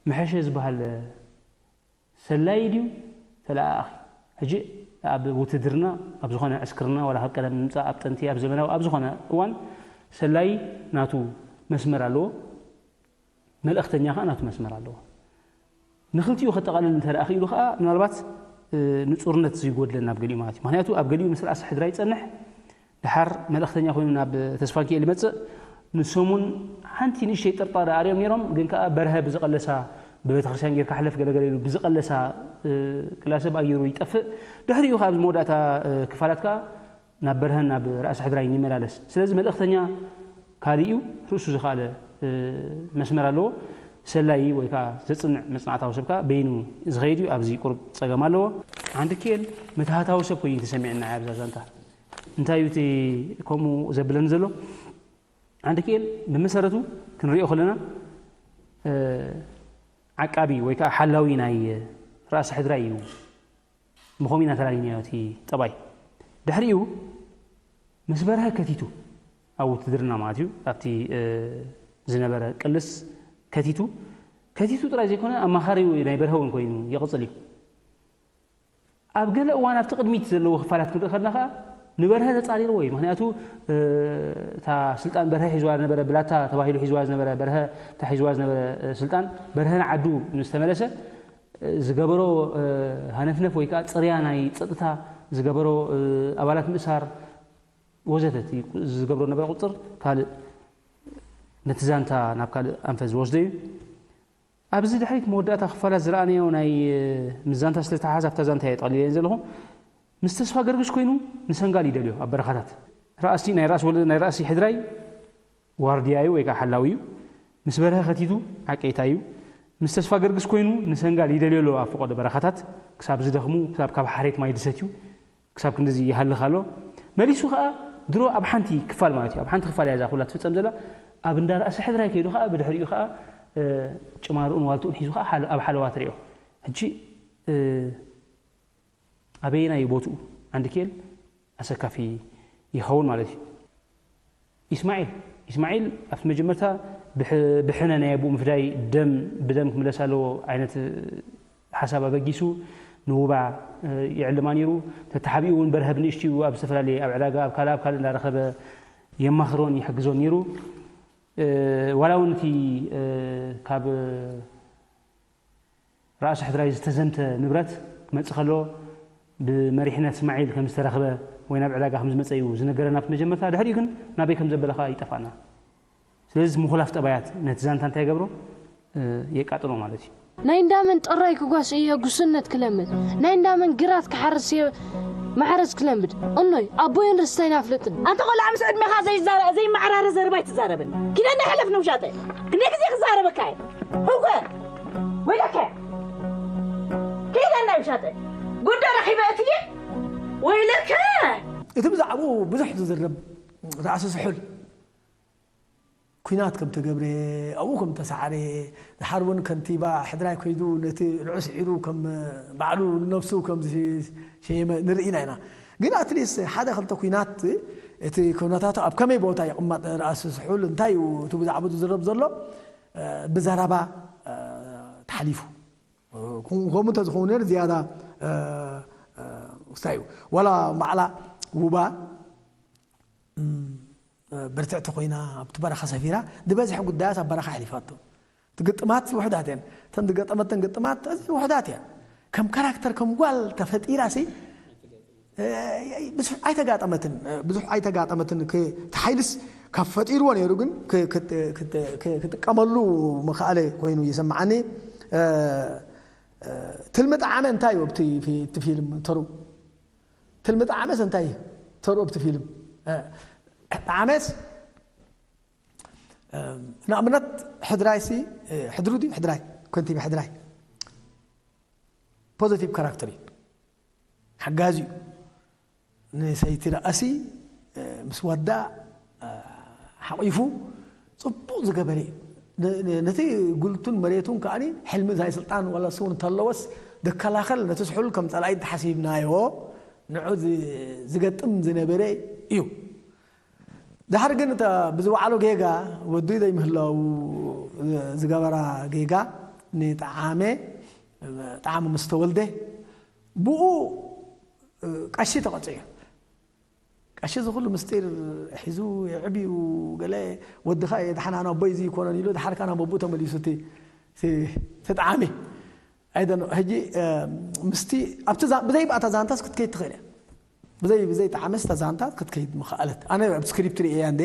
ምሐሸ ዝበሃል ሰላዪ ድዩ ተለኣኣኺ? ሕጂ ኣብ ውትድርና ኣብ ዝኾነ ዕስክርና ዋላ ካብ ቀደም ንምጻእ ኣብ ጥንቲ ኣብ ዘመናዊ ኣብ ዝኾነ እዋን ሰላዪ ናቱ መስመር ኣለዎ፣ መልእኽተኛ ከኣ ናቱ መስመር ኣለዎ። ንኽልቲኡ ከጠቓልል እንተ ደኣ ክኢሉ ከኣ ምናልባት ንጹርነት ዝይጎድለና ኣብ ገሊኡ ማለት እዩ። ምኽንያቱ ኣብ ገሊኡ ምስ ራእሲ ሕድራ ይጸንሕ፣ ደሓር መልእኽተኛ ኮይኑ ናብ ተስፋንኪኤል ይመጽእ። ንሶም እውን ሓንቲ ንእሽተይ ጥርጣረ ኣርእዮም ነይሮም፣ ግን ከኣ በርሀ ብዝቐለሳ ብቤተክርስትያን ጌርካ ሕለፍ ገለገለ ኢሉ ብዝቐለሳ ቅላሰ ብኣየሩ ይጠፍእ። ድሕሪኡ ከኣ ኣብዚ መወዳእታ ክፋላት ከኣ ናብ በርሀን ናብ ራእሲ ሕድራይን ይመላለስ። ስለዚ መልእኽተኛ ካልእ እዩ፣ ርእሱ ዝኸኣለ መስመር ኣለዎ። ሰላዪ ወይ ከኣ ዘጽንዕ መጽናዕታዊ ሰብ ከኣ በይኑ ዝኸይድ እዩ። ኣብዚ ቁሩብ ጸገም ኣለዎ። ዓንድኪኤል መትሃታዊ ሰብ ኮይኑ እዩ ተሰሚዕና ኣብዚ ዛንታ። እንታይ እዩ እቲ ከምኡ ዘብለኒ ዘሎ? ዓንድኪኤል ብመሰረቱ ክንሪኦ ከለና ዓቃቢ ወይ ከዓ ሓላዊ ናይ ራእሲ ሕድራይ እዩ። ብኸምኡ ኢና ተላሊናዮ እቲ ጠባይ። ድሕሪኡ ምስ በርሀ ከቲቱ ኣብ ውትድርና ማለት እዩ ኣብቲ ዝነበረ ቅልስ ከቲቱ ከቲቱ ጥራይ ዘይኮነ ኣማኻሪ ናይ በርሀ እውን ኮይኑ ይቕፅል እዩ። ኣብ ገለ እዋን ኣብቲ ቅድሚት ዘለዉ ክፋላት ክንርኢ ከለና ከዓ ንበርሀ ተፃሪርዎ እዩ። ምክንያቱ እታ ስልጣን በርሀ ሒዝዋ ዝነበረ ብላታ ተባሂሉ ሒዝዋ ዝነበረ በርሀ እታ ሒዝዋ ዝነበረ ስልጣን በርሀ ንዓዱ ምስ ተመለሰ ዝገበሮ ሃነፍነፍ ወይ ከዓ ፅርያ ናይ ፀጥታ ዝገበሮ ኣባላት ምእሳር ወዘተ ዝገብሮ ነበረ ቁፅር ካልእ ነቲ ዛንታ ናብ ካልእ ኣንፈት ዝወስዶ እዩ። ኣብዚ ድሕሪት መወዳእታ ክፋላት ዝረኣናዮ ናይ፣ እ፣ ምስ ዛንታ ስለ ተሓሓዝ ኣብታ ዛንታ እየ ጠቕሊለየን ዘለኹ። ምስ ተስፋ ገርግስ ኮይኑ ንሰንጋል ይደልዮ ኣብ በረኻታት። ራእሲ ናይ ራእሲ ወለ-፣ ናይ ራእሲ ሕድራይ ዋርድያ እዩ ወይ ከዓ ሓላዊ እዩ። ምስ በርሀ ከቲቱ ዓቀይታ እዩ። ምስ ተስፋ ገርግስ ኮይኑ ንሰንጋል ይደልዮ ኣሎ ኣብ ፈቐዶ በረኻታት። ክሳብ ዝደኽሙ፣ ክሳብ ካብ ሓሬት ማይ ዝሰትዩ፣ ክሳብ ክንድዚ ይሃልኽ ኣሎ። መሊሱ ከዓ ድሮ ኣብ ሓንቲ ክፋል ማለት እዩ። ኣብ ሓንቲ ክፋል እያ እዛ ኩላ ትፍጸም ዘላ። ኣብ እንዳ ራእሲ ሕድራይ ከይዱ ከዓ ብድሕሪኡ ከዓ፣ እ፣ ጭማርኡን ዋልትኡን ሒዙ ከዓ ሓለ-፣ ኣብ ሓለዋ ትሪኦ። ሕጂ፣ እ፣ ኣበየናይ ቦትኡ ዓንዲ ክኤል ኣሰካፊ ይኸውን ማለት እዩ። ኢስማዒል፣ ኢስማዒል ኣብቲ መጀመርታ ብሕ-፣ ብሕነ ናይ ኣቦኡ ምፍዳይ ደም ብደም ክምለስ ኣለዎ ዓይነት ሓሳብ ኣበጊሱ ንውባ፣ እ፣ ይዕልማ ነይሩ። ተተሓቢኡ እውን በርሀ ብንእሽትኡ ኣብ ዝተፈላለየ ኣብ ዕዳጋ፣ ኣብ ካልእ፣ ኣብ ካልእ እንዳረኸበ የማኽሮን ይሕግዞን ነይሩ። እ፣ ዋላ እውን እቲ፣ እ፣ ካብ ራእሲ ሕድራይ ዝተዘምተ ንብረት ክመጽእ ከሎ ብመሪሕነት እስማዒል ከም ዝተረኽበ ወይ ናብ ዕዳጋ ከም ዝመጸ እዩ ዝነገረና ኣብቲ መጀመርታ። ድሕሪኡ ግን ናበይ ከም ዘበለ ከኣ ይጠፍኣና። ስለዚ ምኹላፍ ጠባያት ነቲ ዛንታ እንታይ ይገብሮ? እ፣ የቃጥሎ ማለት እዩ። ናይ እንዳመን ጥራይ ክጓስ እየ ጉስነት ክለምድ፣ ናይ እንዳመን ግራት ክሓርስ እየ ማሕረስ ክለምድ። እኖይ ኣቦይን ርስታይን ኣፍልጥን። ኣንተ ቆልዓ ምስ ዕድሜኻ ዘይዛረ-፣ ዘይመዓራረ ዘረባ ኣይትዛረብን። ኪደና ሕለፍ ንውሻጠ። ክንደይ ግዜ ክዛረበካ እየ? ህውከ! ወይለከ! ኪደና ውሻጠ። ጉዳ ረኺበ እትዬ? ወይለከ! እቲ ብዛዕባኡ ብዙሕ ዝዝረብ ራእሲ ስሑል ኲናት ከም ተገብረ፣ ኣብኡ ከም ተሳዕረ፣ ድሓር እውን ከንቲባ ሕድራይ ከይዱ ነቲ ንዑ ስዒሩ ከም ባዕሉ ንነብሱ ከም ዝሸየመ ንርኢ ኢና ኢና። ግን ኣትሊስት ሓደ ክልተ ኲናት እቲ ኩነታቱ ኣብ ከመይ ቦታ ይቕመጥ ራእሲ ስሑል እንታይ እዩ እቲ ብዛዕባ ዝዝረብ ዘሎ፣ እ፣ ብዘረባ፣ እ፣ ተሓሊፉ። እ፣ ከምኡ እንተዝኸውን ነይሩ ዝያዳ፣ እ፣ እ፣ ውስታይ እዩ። ዋላ ባዕላ ውባ፣ እም፣ ብርትዕቲ ኮይና ኣብቲ በረኻ ሰፊራ፣ ዝበዝሐ ጉዳያት ኣብ በረኻ ኣሕሊፋቶ። እቲ ግጥማት ውሑዳት እየን። እተን ዝገጠመተን ግጥማት ኣዝየን ውሑዳት እየን። ከም ካራክተር፣ ከም ጓል ተፈጢራ ሲ፣ እ፣ ብዙሕ ኣይተጋጠመትን፣ እ፣ ብዙሕ ኣይተጋጠመትን። ክ-፣ እቲ ሓይልስ ካብ ፈጢርዎ ነይሩ፣ ግን ክ-፣ ክት-፣ ክት-፣ ክ-፣ ክጥቀመሉ ምኽኣለ ኮይኑ ይስምዓኒ። እ፣ እ፣ ትልሚ ጠዓመ እንታይ እዩ ኣብቲ ፊ-፣ እቲ ፊልም ተሩ? ትልሚ ጠዓመስ እንታይ እዩ ተሩ ኣብቲ ፊልም? እ፣ ጠዓመስ፣ እ፣ ንኣብነት ሕድራይ ሲ፣ እ፣ ሕድሩ ድዩ? ሕድራይ፣ ኮንቲቢ ሕድራይ። ፖዚቲቭ ካራክተር እዩ። ሓጋዚ እዩ። ንሰይቲ ረኣሲ፣ እ፣ ምስ ወዳ፣ እ፣ ሓቂፉ ጽቡቕ ዝገበረ እዩ። ነ-፣ ነ-፣ ነቲ ጉልቱን መሬቱን ከኣኒ ሕልሚ ናይ ስልጣን ዋላ እሱ እውን እንተለወስ፣ ዝከላኸል ነቲ ስሑል ከም ጸላኢ እንተሓሲብናዮ፣ ንዑ ዝ-፣ ዝገጥም ዝነበረ እዩ። ድሓር ግን እታ ብዝወዓሎ ጌጋ ወዲ ዘይምህላው ዝገበራ ጌጋ ንጠዓመ፣ ጠዓመ ምስ ተወልደ ብኡ ቀሺ ተቐጽዮ። ቀሺ እዚ ኩሉ ምስጢር ሒዙ የዕብዩ ገለ ወድኻ እየ ደሓና ናቦይ እዚ ይኮነን ኢሉ ድሓር ከኣ ናብ ኣቦኡ ተመሊሱ እቲ፣ እቲ፣ እቲ ጠዓመ። I don't know። ሕጂ፣ እ፣ ምስቲ ኣብቲ ዛ-፣ ብዘይ ባእታ ዛንታስ ክትከይድ ትኽእል እያ። ብዘይ፣ ብዘይ ጣዕመስ እታ ዛንታ ክትከይድ ምኽኣለት። ኣነ ኣብ ስክሪፕት ርእየ እያ እንዴ፣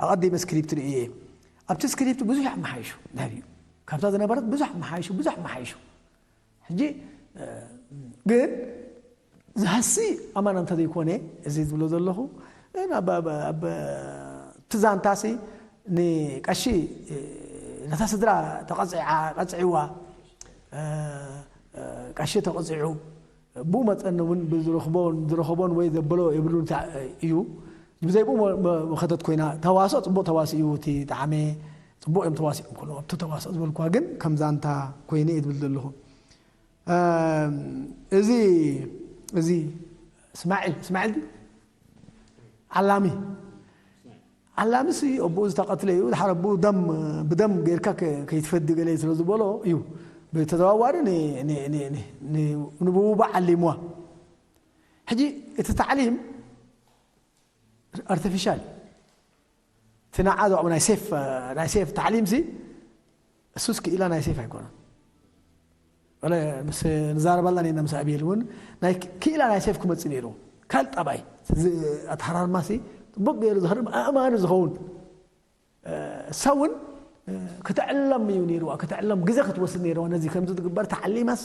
ኣቐዲመ ስክሪፕት ርእየ እየ። ኣብቲ ስክሪፕት ብዙሕ ኣመሓይሹ፣ ድሕሪኡ። ካብታ ዝነበረት ብዙሕ ኣመሓይሹ፣ ብዙሕ ኣመሓይሹ። ሕጂ፣ እ፣ ግን ዝሃሲ ኣማና እንተዘይኮነ፣ እዚ ዝብሎ ዘለኹ፣ ግን ኣብ፣ ኣብ፣ ኣብ፣ እቲ ዛንታሲ ንቀሺ፣ እ፣ ነታ ስድራ ተቐጺዓ፣ ቀጺዕዋ፣ እ፣ እ፣ ቀሺ ተቐጺዑ፣ ብኡ መጠን እውን ብዝረኽቦን፣ ዝረኸቦን ወይ ዘበሎ የብሉን፣ ታ-፣ እዩ። ብዘይ ብኡ መ-፣ መ-፣ መኸተት ኮይና፣ ተዋስኦ ጽቡቕ ተዋስኡ እዩ፣ እቲ ጠዓመ ጽቡቕ እዮም ተዋሲኦም ከለዉ። ኣብቲ ተዋስኦ ዝበልኩዋ ግን ከም ዛንታ ኮይነ እየ ዝብል ዘለኹ። እም፣ እዚ፣ እዚ እስማዒል፣ እስማዒል ድዩ? ዓላሚ። ዓላምሲ ኣቦኡ ዝተቐትለ እዩ። ድሓር ኣቦኡ ደም፣ ብደም ጌርካ ከ-፣ ከይትፈዲ ገለ ስለ ዝበሎ እዩ። ብተዘዋዋሪ ን-፣ ን-፣ ን-፣ ን-፣ ን-፣ ንብውባ ዓሊምዋ። ሕጂ እቲ ታዕሊም ኣርቲፊሻል፣ እቲ ንዓ ዘቕም ናይ ሴፍ፣ ናይ ሴፍ ታዕሊምሲ፣ እሱስ ክኢላ ናይ ሴፍ ኣይኮነን። ወለ ምስ ንዛረብ ኣላ ኔና ምስ ኣቤል እውን ናይ ክ-፣ ክኢላ ናይ ሴፍ ክመጽእ ነይሩ። ካልእ ጠባይ፣ እዚ ኣተሃራርማሲ ጽቡቕ ገይሩ ዘህርም ኣእማኒ ዝኸውን። እ፣ እሳ እውን ክትዕለም እዩ ነይርዋ። ክትዕለም ግዜ ክትወስድ ነይርዋ። ነዚ ከምዚ ዝግበር ተዓሊማስ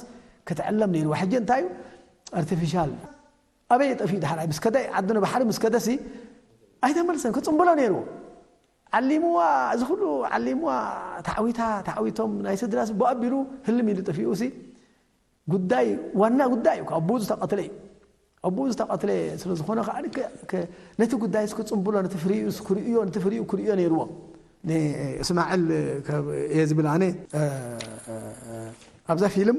ክትዕለም ነይርዋ። ሕጂ እንታይ እዩ? ኣርቲፊሻል ኣበይ ጠፊኡ? ዳሕራይ ምስ ከደ፣ ዓዲ ንባሕሪ ምስ ከደሲ ኣይተመልሰን። ክጽምብሎ ነይርዎ። ዓሊምዋ፣ እዚ ኩሉ ዓሊምዋ፣ ታዕዊታ፣ ታዕዊቶም ናይ ስድራስ ብኣቢሉ ህልም ኢሉ ጠፊኡሲ ጉዳይ፣ ዋና ጉዳይ እዩ። ኣቦኡ ዝተቐትለ እዩ። ኣቦኡ ዝተቐትለ ስለ ዝኾነ ከዓ ከ-፣ ከ-፣ ነቲ ጉዳይስ ክጽምብሎ፣ ነቲ ፍሪኡስ ክርእዮ፣ ነቲ ፍሪኡ ክርእዮ ነይርዎ። ንእስማዕል ከ-፣ እየ ዝብል ኣነ፣ እ፣ እ፣ እ፣ ኣብዛ ፊልም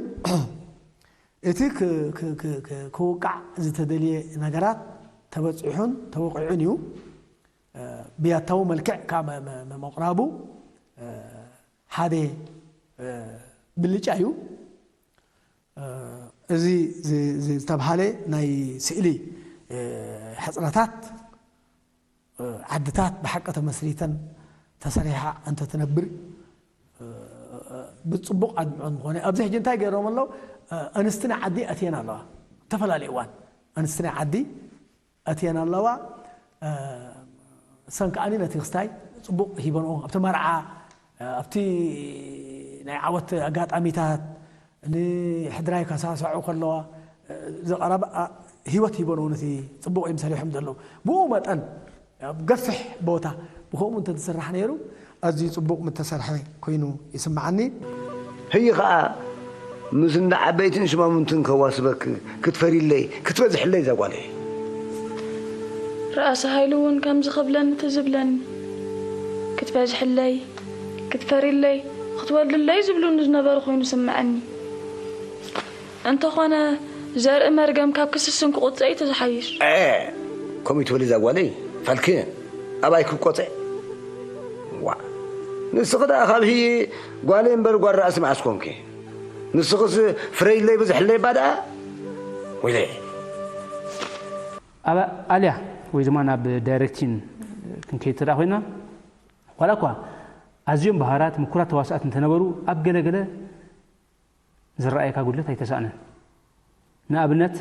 እቲ ክ-፣ ክ-፣ ክ-፣ ክ-፣ ክውቃዕ ዝተደልየ ነገራት ተበጺሑን ተወቂዑን እዩ። እ፣ ብያታዊ መልክዕ ካብ መ-፣ መ-፣ መ-፣ ምቕራቡ፣ እ፣ ሓደ፣ እ፣ ብልጫ እዩ። እ፣ እዚ ዝ-፣ ዝ-፣ ዝተብሃለ ናይ ስእሊ፣ እ፣ ሕጽረታት፣ እ፣ ዓድታት ብሓቂ ተመስሪተን ተሰሪሓ እንተትነብር፣ እ፣ ብጽቡቕ ኣድምዖ ምኾነ። ኣብዚ ሕጂ እንታይ ገይሮም ኣለዉ? እ፣ ኣንስቲ ናይ ዓዲ ኣትየን ኣለዋ። ዝተፈላለዩ እዋን ኣንስቲ ናይ ዓዲ ኣትየን ኣለዋ። እ፣ እሰን ከኣኒ ነቲ ክስታይ ጽቡቕ ሂበንኦ። ኣብቲ መርዓ፣ እ፣ ኣብቲ ናይ ዓወት ኣጋጣሚታት ንሕድራይ ከሳስዑ ከለዋ፣ እ፣ ዝቐረባ፣ እ፣ ህይወት ሂበንኦ። ነቲ ጽቡቕ እዮም ሰሪሖም ዘለዉ። ብኡ መጠን ኣብ ገፍሕ ቦታ ብኸምኡ እንተዝስራሕ ነይሩ ኣዝዩ ጽቡቕ ምተሰርሐ ኮይኑ ይስምዓኒ። ህይ ኸኣ ምስ እንዳ ዓበይትን ሽማሙንትን ከዋስበክ ክትፈርይለይ፣ ክትበዝሕለይ እዛ ጓለይ። ርኣሲ ሃይሉ እውን ከምዚ ክብለኒ ትዝ ዝብለኒ። ክትበዝሕለይ፣ ክትፈርይለይ፣ ክትወልድለይ ዝብሉኒ ዝነበሩ ኮይኑ ስምዐኒ። እንተኾነ ዘርኢ መርገም ካብ ክስስን ክቑጸ እዩ እቲ ዝሓይሽ። እ፣ ከምኡ ትበሊ እዛ ጓለይ፣ ፋልክን ኣባይ ክቆጸ። ዋ፣ ንስኺ ደኣ ካብ ህይ ጓለይ እምበር ጓል ራእሲ መዓስ ኮንኪ? ንስኽስ ፍረይለይ ብዝሕለይ እባ ደኣ። ወይለይ። ኣብ ኣልያ ወይ ድማ ናብ ዳይሬክቲን ክንከይድ ተደኣ ኮይና፣ ዋላ እኳ ኣዝዮም በሃራት ምኩራት ተዋሳእቲ እንተነበሩ፣ ኣብ ገለ ገለ ዝረኣየካ ጉድለት ኣይተሳእነን። ንኣብነት፣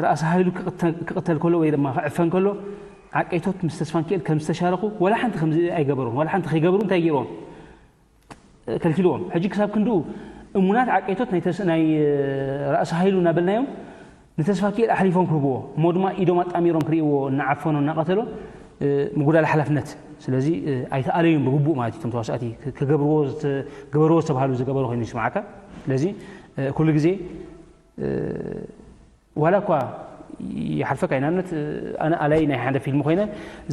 ርኣሲ ሃይሉ ክቕተ-፣ ክቕተል ከሎ ወይ ድማ ክዕፈን ከሎ፣ ዓቀይቶት ምስ ተስፋንኪኤል ከም ዝተሻረኹ ዋላ ሓንቲ ከምዚ ኣይገበሩን። ዋላ ሓንቲ ከይገበሩ እንታይ ገይሮም? ከልኪልዎም። ሕጂ ክሳብ ክንድኡ እሙናት ዓቀይቶት ናይ ተስ-፣ ናይ፣ እ፣ ርኣሲ ሃይሉ እናበልናዮም ንተስፋንኪኤል ኣሕሊፎም ክህብዎ፣ እሞ ድማ ኢዶም ኣጣሚሮም ክርእይዎ እናዓፈኖ እናቐተሎ፣ እ፣ ምጉዳል ሓላፍነት። ስለዚ፣ እ፣ ኣይተኣለዩን ብግቡእ ማለት እዩ። እቶም ተዋሳእቲ ክ-፣ ክገብርዎ ዝተ-፣ ግበርዎ ዝተባህሉ ዝገበሩ ኮይኑ ይስምዓካ። ስለዚ፣ እ፣ ኩሉ ግዜ፣ እ፣ ዋላ እኳ ይሓልፈካ እዩ። ንኣብነት፣ እ፣ ኣነ ኣላይ ናይ ሓደ ፊልም ኮይነ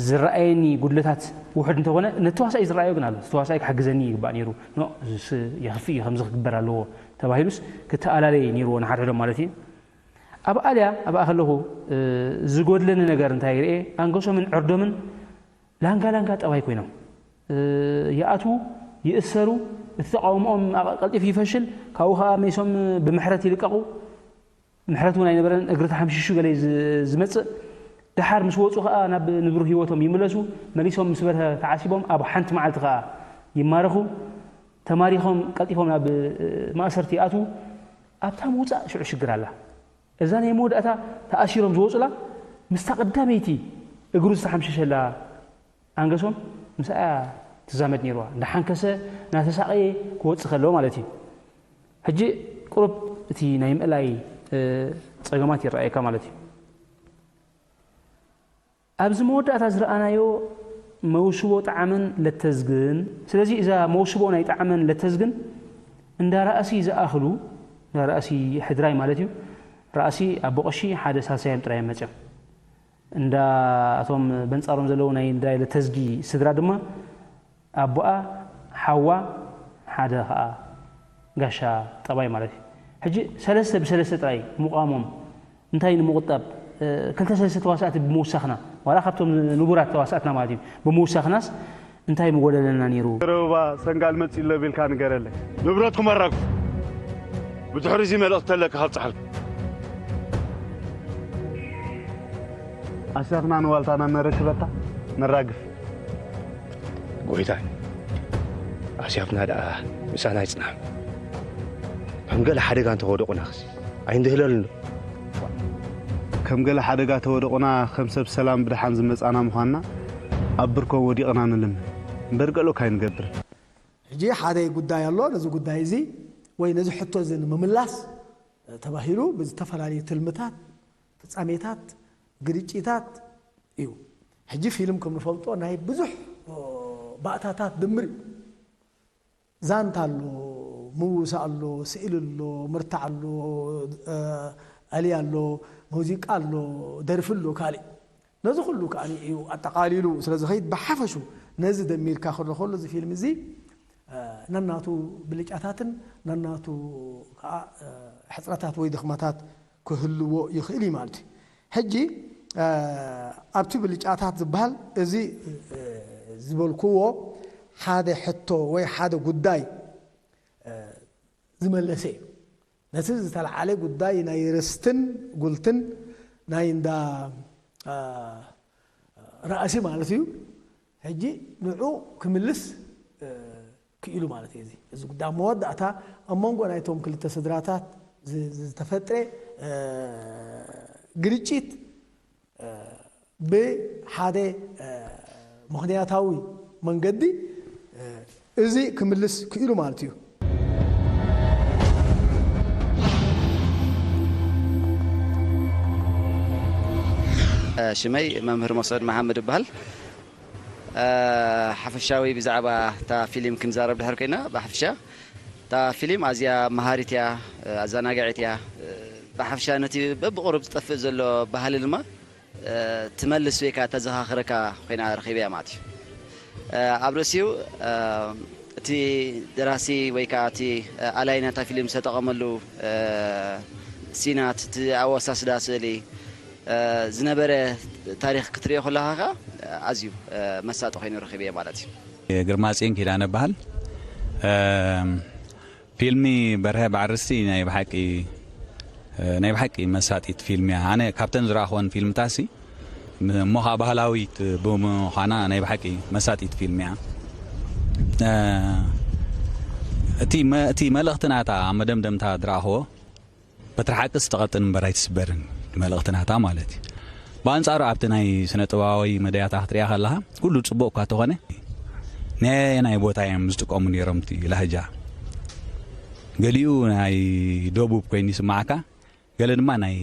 ዝረኣየኒ ጉድለታት ውሑድ እንተኾነ፣ ነቲ ተዋሳኢ ዝረኣዮ ግን ኣሎ። እቲ ተዋሳኢ ክሕግዘኒ ይግባእ ነይሩ። ኖ፣ እዚስ የኽፍእ እዩ፣ ከምዚ ክግበር ኣለዎ ተባሂሉስ ክተኣላለየ ነይርዎ ንሓድሕዶም ማለት እዩ። ኣብ ኣልያ ኣብኣ ከለኹ፣ እ፣ ዝጎድለኒ ነገር እንታይ ርኤ፣ ኣንገሶምን ዕርዶምን ላንጋ ላንጋ ጠባይ ኮይኖም፣ እ፣ ይኣትዉ፣ ይእሰሩ፣ እቲ ተቓውሞኦም ኣቐ-፣ ቀልጢፉ ይፈሽል፣ ካብኡ ኸኣ መይሶም ብምሕረት ይልቀቑ። ምሕረት እውን ኣይነበረን፣ እግሪ ተሓምሺሹ ገለ ዝ-፣ ዝመጽእ። ደሓር ምስ ወጹ ኸኣ ናብ ንቡር ህይወቶም ይምለሱ፣ መሊሶም ምስ በርሀ ተዓሲቦም ኣብ ሓንቲ መዓልቲ ኸኣ ይማረኹ። ተማሪኾም ቀልጢፎም ናብ፣ እ፣ ማእሰርቲ ይኣትዉ። ኣብታ ምውጻእ ሽዑ ሽግር ኣላ። እዛ ናይ መወዳእታ ተኣሲሮም ዝወጹላ ምስታ ቀዳመይቲ እግሩ ዝተሓምሸሸላ ኣንገሶም ምስኣ ትዛመድ ነይርዋ። እንዳሓንከሰ እናተሳቐየ ክወጽእ ከሎ ማለት እዩ። ሕጂ ቁሩብ እቲ ናይ ምእላይ፣ እ፣ ጸገማት ይረኣየካ ማለት እዩ። ኣብዚ መወዳእታ ዝረኣናዮ መውስቦ ጣዕመን ለተዝግን፣ ስለዚ እዛ መውስቦ ናይ ጣዕመን ለተዝግን እንዳ ራእሲ ዝኣኽሉ፣ እንዳ ራእሲ ሕድራይ ማለት እዩ፣ ራእሲ ኣቦ ቀሺ ሓደ ሳልሳዮም ጥራይ እዮም መጺኦም። እንዳ እቶም በንጻሮም ዘለዉ ናይ እንዳ ለተዝጊ ስድራ ድማ ኣቦኣ፣ ሓዋ፣ ሓደ ኸኣ ጋሻ ጠባይ ማለት እዩ። ሕጂ ሰለስተ ብሰለስተ ጥራይ ምቋሞም እንታይ ንምቑጣብ፣ እ፣ ክልተ ሰለስተ ተዋሳእቲ ብምውሳኽና፣ ዋላ ካብቶም ንቡራት ተዋሳእትና ማለት እዩ፣ ብምውሳኽናስ እንታይ ምጎደለና ነይሩ? ገረብባ ሰንጋል መጺኡ ኣሎ ቢልካ ንገረለይ። ንብረትኩም ኣራግፉ። ብድሕሪ እዚ መልእኽቲ ተለካ ካብ ጸሓልኩ። ኣስያፍና ንዋልታና ነረክበታ፣ ነራግፍ። ጎይታይ፣ ኣስያፍና ደኣ ምሳና ይጽናሕ። ከም ገለ ሓደጋ እንተወደቑናኽሲ ኣይንድህለሉን ዶ? ከም ገለ ሓደጋ ተወደቑና፣ ከም ሰብ ሰላም ብደሓን ዝመጻና ምዃንና ኣብ ብርኮም ወዲቕና ንልምን። እምበር ገሎካ ኣይንገብርን። ሕጂ ሓደ ጉዳይ ኣሎ። ነዚ ጉዳይ እዚ ወይ ነዚ ሕቶ እዚ ንምምላስ ተባሂሉ ብዝተፈላለዩ ትልምታት፣ ፍጻሜታት፣ ግርጭታት እዩ። ሕጂ ፊልም ከም ንፈልጦ ናይ ብዙሕ ባእታታት ድምር እዩ። ዛንታ ኣሎ፣ ምውሳ ኣሎ፣ ስእሊ ኣሎ፣ ምርታዕ ኣሎ፣ ኣልያ ኣሎ፣ ሙዚቃ ኣሎ፣ ደርፊ ኣሎ፣ ካልእ። ነዚ ኩሉ ከኣ እዩ ኣጠቓሊሉ ስለ ዝኸይድ፣ ብሓፈሹ ነዚ ደሚርካ ክረኸሉ እዚ ፊልም እዚ ነናቱ ብልጫታትን ነናቱ ከኣ ሕፅረታት ወይ ድኽመታት ክህልዎ ይኽእል እዩ ማለት እዩ። ሕጂ ኣብቲ ብልጫታት ዝበሃል እዚ ዝበልክዎ ሓደ ሕቶ ወይ ሓደ ጉዳይ ዝመለሰ እዩ። ነቲ ዝተለዓለ ጉዳይ ናይ ርስትን ጉልትን ናይ እንዳ ራእሲ ማለት እዩ። ሕጂ ንዑ ክምልስ ክኢሉ ማለት እዩ። እዚ እዚ ጉዳይ መወዳእታ ኣብ መንጎ ናይቶም ክልተ ስድራታት ዝተፈጥረ ግርጭት ብሓደ ምኽንያታዊ መንገዲ እዚ ክምልስ ክኢሉ ማለት እዩ። ሽመይ መምህር መስዑድ መሓመድ ይበሃል። ሓፈሻዊ ብዛዕባ እታ ፊልም ክንዛረብ ድሕር ኮይና፣ ብሓፈሻ እታ ፊልም ኣዝያ መሃሪት እያ፣ ኣዘናጋዒት እያ። ብሓፈሻ ነቲ በብቕሩብ ዝጠፍእ ዘሎ ባህሊ ድማ ትመልስ ወይ ከዓ ተዘኻኽረካ ኮይና ረኺበያ ማለት እዩ። ኣብ ርእሲኡ እቲ ደራሲ ወይ ከዓ እቲ ኣላይ ናታ ፊልም ዝተጠቐመሉ ሲናት፣ እቲ ኣወሳስዳ ስእሊ ዝነበረ ታሪኽ ክትሪኦ ከለኻ ከዓ ኣዝዩ መሳጢ ኮይኑ ረኺበዮ ማለት እዩ። ግርማፅዮን ኪዳነ እበሃል። ፊልሚ በርሀ በዓል ርስቲ ናይ ብሓቂ ናይ ብሓቂ መሳጢት ፊልም እያ። ኣነ ካብተን ዝረኣኽወን ፊልምታሲ እሞ ከዓ ባህላዊት ብምዃና ናይ ብሓቂ መሳጢት ፊልም እያ። እቲ እቲ መልእኽቲ ናታ ኣብ መደምደምታ ዝረኣኽዎ በትሪ ሓቂ ዝተቐጥን እምበር ኣይትስበርን መልእኽቲ ናታ ማለት እዩ። ብኣንፃሩ ኣብቲ ናይ ስነ ጥበባዊ መዳያታ ክትሪኣ ከለኻ ኩሉ ፅቡቕ እኳ ተኾነ ነየናይ ቦታ እዮም ዝጥቀሙ ነይሮም እቲ ላህጃ? ገሊኡ ናይ ደቡብ ኮይኑ ይስማዓካ፣ ገለ ድማ ናይ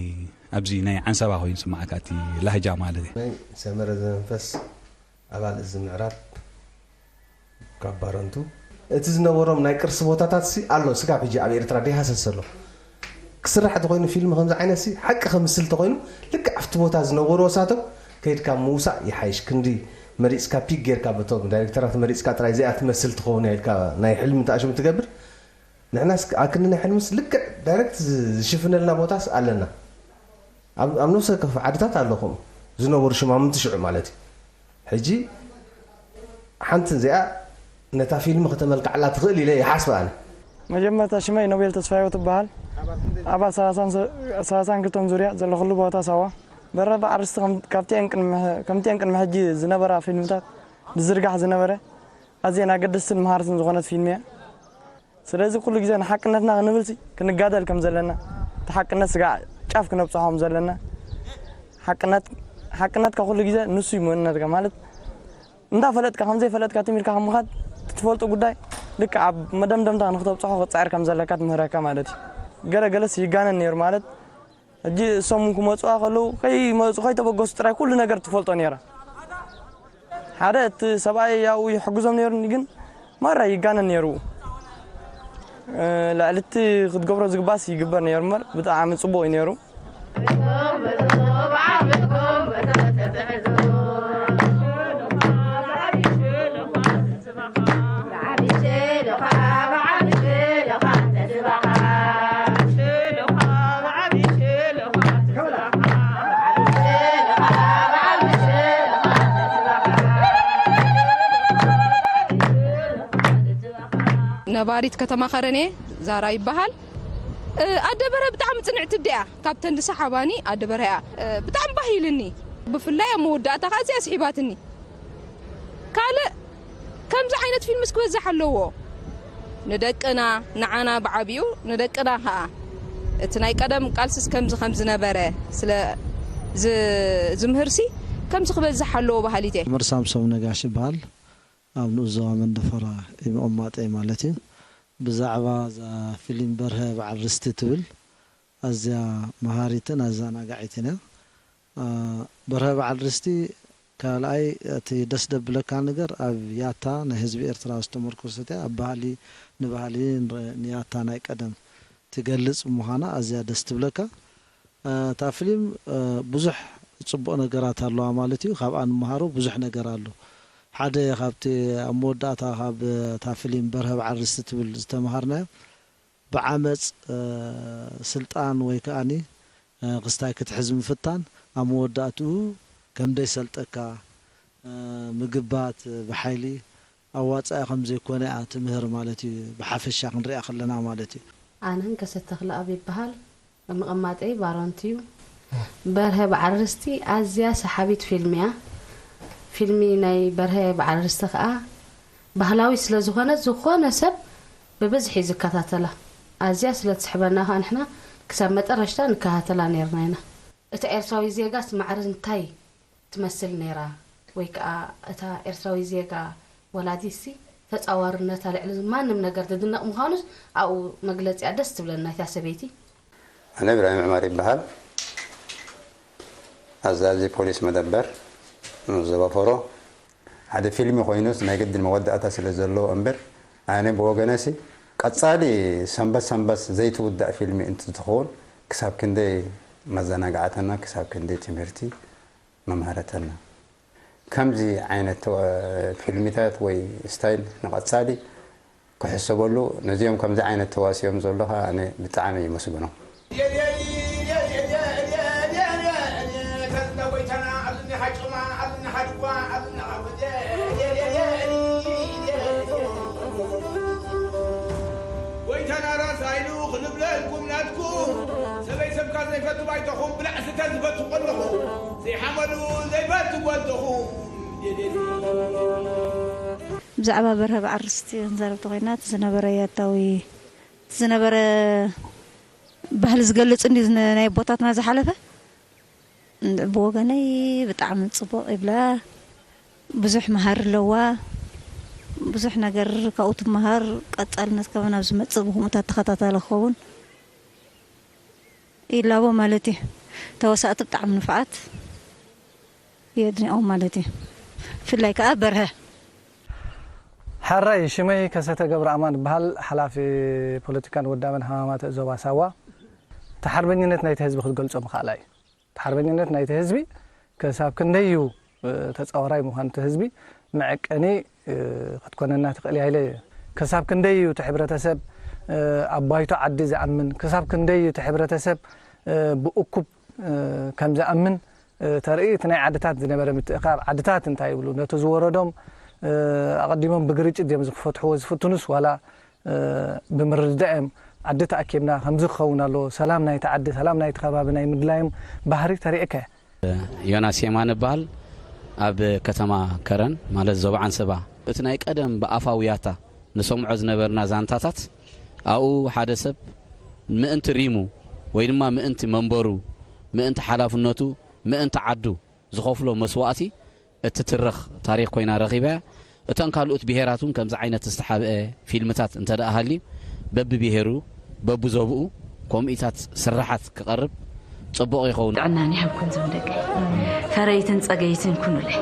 ኣብዚ ናይ ዓንሰባ ኮይኑ ይስማዓካ እቲ ላህጃ ማለት እዩ። ናይ ሰመረ ዘመንፈስ ኣባል እዚ ምዕራብ ካብ ባረንቱ እቲ ዝነበሮም ናይ ቅርሲ ቦታታት ሲ ኣሎ ስጋብ ሕጂ ኣብ ኤርትራ ደይሃሰስ ዘሎ ክስራሕ ተኮይኑ ፊልም ከምዚ ዓይነት ሲ ሓቂ ከምስል ተኮይኑ ልክዕ ኣብቲ ቦታ ዝነበሩ ወሳቶም ከይድካ ምውሳእ ይሓይሽ ክንዲ መሪፅካ ፒክ ጌርካ በቶም ዳይሬክተራት መሪፅካ ጥራይ እዚኣ ትመስል ትኸውን ኢልካ ናይ ሕልሚ ተኣሽሙ ትገብር ንሕናስ ኣክንዲ ናይ ሕልምስ ልክዕ ዳይሬክት ዝሽፍነልና ቦታስ ኣለና ኣብ ነብሰ ከፍ ዓድታት ኣሎ ከምኡ ዝነበሩ ሽማምንቲ ሽዑ ማለት እዩ ሕጂ ሓንቲ እዚኣ ነታ ፊልም ከተመልክዓላ ትኽእል ኢለ ይሓስብ ኣነ። መጀመርታ ሽመይ ኖቤል ተስፋየው ትበሃል። ኣባል ሰላሳን ክልተን ዙርያ ዘለኹሉ ቦታ ሳዋ። በረባ ኣርስቲ ከምቲኤን ቅድሚ ከምቲኤን ቅድሚ ሕጂ ዝነበራ ፊልምታት ዝዝርጋሕ ዝነበረ ኣዝየን ኣገደስትን መሃርትን ዝኾነት ፊልም እያ። ስለዚ ኩሉ ግዜ ንሓቅነትና ክንብልሲ ክንጋደል ከም ዘለና እቲ ሓቅነት ስጋዕ ጫፍ ክነብፅሖ ከም ዘለና ሓቅነት ሓቅነትካ ኩሉ ግዜ ንሱ እዩ መንነትካ ማለት እንዳፈለጥካ ከምዘይፈለጥካ ትም ኢልካ ካብ ምኻድ እቲ ትፈልጦ ጉዳይ ልክዕ ኣብ መደምደምታ ንክተብፅሖ ክትፅዕር ከም ዘለካ ትምህረካ ማለት እዩ። ገለ ገለስ ይጋነን ነይሩ ማለት ሕጂ እሶም ክመፁዋ ከለዉ ከይመፁ ከይተበገሱ ጥራይ ኩሉ ነገር ትፈልጦ ነይራ። ሓደ እቲ ሰብኣይ ያው ይሕግዞም ነይሩ ግን ማራ ይጋነን ነይሩ። ልዕሊ እቲ ክትገብሮ ዝግባስ ይግበር ነይሩ እምበር ብጣዕሚ ፅቡቅ እዩ ነይሩ። ነባሪት ከተማ ከረን እየ። ዛራ ይበሃል። ኣደበረ ብጣዕሚ ፅንዕቲ ኣደ እያ። ካብተን ዝሰሓባኒ ኣደበረ እያ። ብጣዕሚ ባህ ኢልኒ። ብፍላይ ኣብ መወዳእታ ከዓ እዚኣ ስሒባትኒ። ካልእ ከምዚ ዓይነት ፊልምስ ክበዝሕ ኣለዎ። ንደቅና፣ ንዓና ብዓቢኡ ንደቅና ከዓ እቲ ናይ ቀደም ቃልስስ ከምዚ ከም ዝነበረ ስለ ዝምህርሲ ከምዚ ክበዝሕ ኣለዎ በሃሊት እየ። መምህር ሳምሶም ነጋሽ ይበሃል። ኣብ ንኡስ ዞባ መንደፈራ እዩ መቐማጠይ ማለት እዩ። ብዛዕባ እዛ ፊልም በርሀ በዓል ርስቲ ትብል ኣዝያ መሃሪትን ኣዘናጋዒትን እያ። አ፣ በርሀ በዓል ርስቲ ካልኣይ እቲ ደስ ደብለካ ነገር ኣብ ያታ ናይ ህዝቢ ኤርትራ ዝተመርኮሰት እያ። ኣብ ባህሊ ንባህሊ ንረ- ንያታ ናይ ቀደም ትገልጽ ብምዃና ኣዝያ ደስ ትብለካ። አ፣ እታ ፊልም አ፣ ብዙሕ ጽቡቕ ነገራት ኣለዋ ማለት እዩ። ካብኣ ንመሃሮ ብዙሕ ነገር ኣሎ። ሓደ ካብቲ ኣብ መወዳእታ ካብ እታ ፊልም በርሀ በዓል ርስቲ ትብል ዝተምሃርናዮ ብዓመጽ ስልጣን ወይ ከኣኒ ክስታይ ክትሕዝ ምፍታን ኣብ መወዳእትኡ ከም ደይሰልጠካ ምግባት ብሓይሊ ኣዋጻኢ ከም ዘይኮነ እያ ትምህር ማለት እዩ። ብሓፈሻ ክንሪኣ ከለና ማለት እዩ። ኣነን ከሰተኽለ ኣብ ይበሃል። መቐማጠይ ባሮንት እዩ። በርሀ በዓል ርስቲ ኣዝያ ሰሓቢት ፊልም እያ። ፊልሚ ናይ በርሀ በዓል ርስቲ ከዓ ባህላዊ ስለ ዝኾነ ዝኾነ ሰብ ብብዝሒ እዩ ዝከታተላ። ኣዝያ ስለ ትስሕበና ከዓ ንሕና ክሳብ መጠረሽታ ንከታተላ ነይርና ኢና። እታ ኤርትራዊ ዜጋስ ማዕረ እንታይ ትመስል ነይራ? ወይ ከዓ እታ ኤርትራዊ ዜጋ ወላዲትሲ ተጻዋርነታ ልዕሊ ማንም ነገር ትድነቕ ምዃኑስ ኣብኡ መግለጺኣ ደስ ትብለና እታ ሰበይቲ። ኣነ እብራሂም ዑመር ይበሃል። ኣዛዚ ፖሊስ መደበር ዞባ ፈሮ። ሓደ ፊልሚ ኮይኑስ ናይ ግድን መወዳእታ ስለ ዘለዎ እምበር ኣነ ብወገነሲ ቀጻሊ ሰንበት ሰንበት ዘይትውዳእ ፊልሚ እንትትኸውን ክሳብ ክንደይ መዘናግዓተና ክሳብ ክንደይ ትምህርቲ መምሃረተና። ከምዚ ዓይነት ተዋ- ፊልሚታት ወይ ስታይል ንቐጻሊ ክሕሰበሉ ነዚኦም ከምዚ ዓይነት ተዋሲኦም ዘሎ ኸዓ ኣነ ብጣዕሚ ይመስግኖም። ጎይታና ራስ ኣይሉ ክንብለልኩም ናትኩም ሰበይ ሰብካ ዘይፈቱ ባይተኹም ብላዕ ስተ ዝፈቱ ከለኹ ዘይሓመሉ ዘይፈቱ ወልተኹም ብዛዕባ በርሀ በዓል ርስቲ ክንዛረብ ተኾይና እቲ ዝነበረ ያታዊ እቲ ዝነበረ ባህሊ ዝገልጽ እንዲ ናይ ኣቦታትና ዝሓለፈ ብወገነይ ብጣዕሚ ጽቡቕ ይብላ። ብዙሕ መሃር ኣለዋ። ብዙሕ ነገር ካብኡ ትመሃር። ቀጻልነት ከማን ኣብ ዝመጽእ ብኹምኡታት ተኸታታሊ ክኸውን ይላቦ ማለት እዩ። ተዋሳእቲ ብጣዕሚ ንፉዓት የድንቖም ማለት እዩ። ብፍላይ ከዓ በርሀ። ሓራይ ሽመይ ከሰተ ገብረኣማን እበሃል፣ ሓላፊ ፖለቲካን ውዳበን ሃማማተ ዞባ ሳዋ። እቲ ሓርበኝነት ናይቲ ህዝቢ ክትገልጾ ምኽኣላ እዩ። እቲ ሓርበኝነት ናይቲ ህዝቢ ክሳብ ክንደይ እዩ ተጻዋራይ ምዃን እቲ ህዝቢ መዐቀኒ ክትኮነና ትኽእል እያ ኢለ እየ። ክሳብ ክንደይ እዩ እቲ ሕብረተሰብ ኣብ ባይቶ ዓዲ ዝኣምን፣ ክሳብ ክንደይ እዩ እቲ ሕብረተሰብ ብእኩብ ከም ዝኣምን ተርኢ። እቲ ናይ ዓድታት ዝነበረ ምትእኻብ፣ ዓድታት እንታይ ይብሉ፣ ነቲ ዝወረዶም ኣቐዲሞም ብግርጭት ድዮም ዝፈትሕዎ ዝፍትኑስ ዋላ ብምርድዳእ እዮም ዓዲ ተኣኪብና ከምዚ ክኸውን ኣለዎ፣ ሰላም ናይቲ ዓዲ፣ ሰላም ናይቲ ከባቢ ናይ ምድላዮም ባህሪ ተሪኤካ እየ። ዮናስ የማነ እበሃል። ኣብ ከተማ ከረን ማለት ዞባ ዓንሰባ። እቲ ናይ ቀደም ብኣፋዊ ያታ ንሰምዖ ዝነበርና ዛንታታት ኣብኡ ሓደ ሰብ ምእንቲ ሪሙ ወይ ድማ ምእንቲ መንበሩ፣ ምእንቲ ሓላፍነቱ፣ ምእንቲ ዓዱ ዝኸፍሎ መስዋእቲ እትትርኽ ታሪኽ ኮይና ረኺበያ። እተን ካልኦት ብሄራት እውን ከምዚ ዓይነት ዝተሓብአ ፊልምታት እንተ ደኣ ሃልዩ በብብሄሩ በብዞብኡ ከምኡታት ስርሓት ክቐርብ ጽቡቕ ይኸውን። ጥዕናን ይሃብኩም ዞም ደቀይ። ፈረይትን ጸገይትን ኩኑለይ።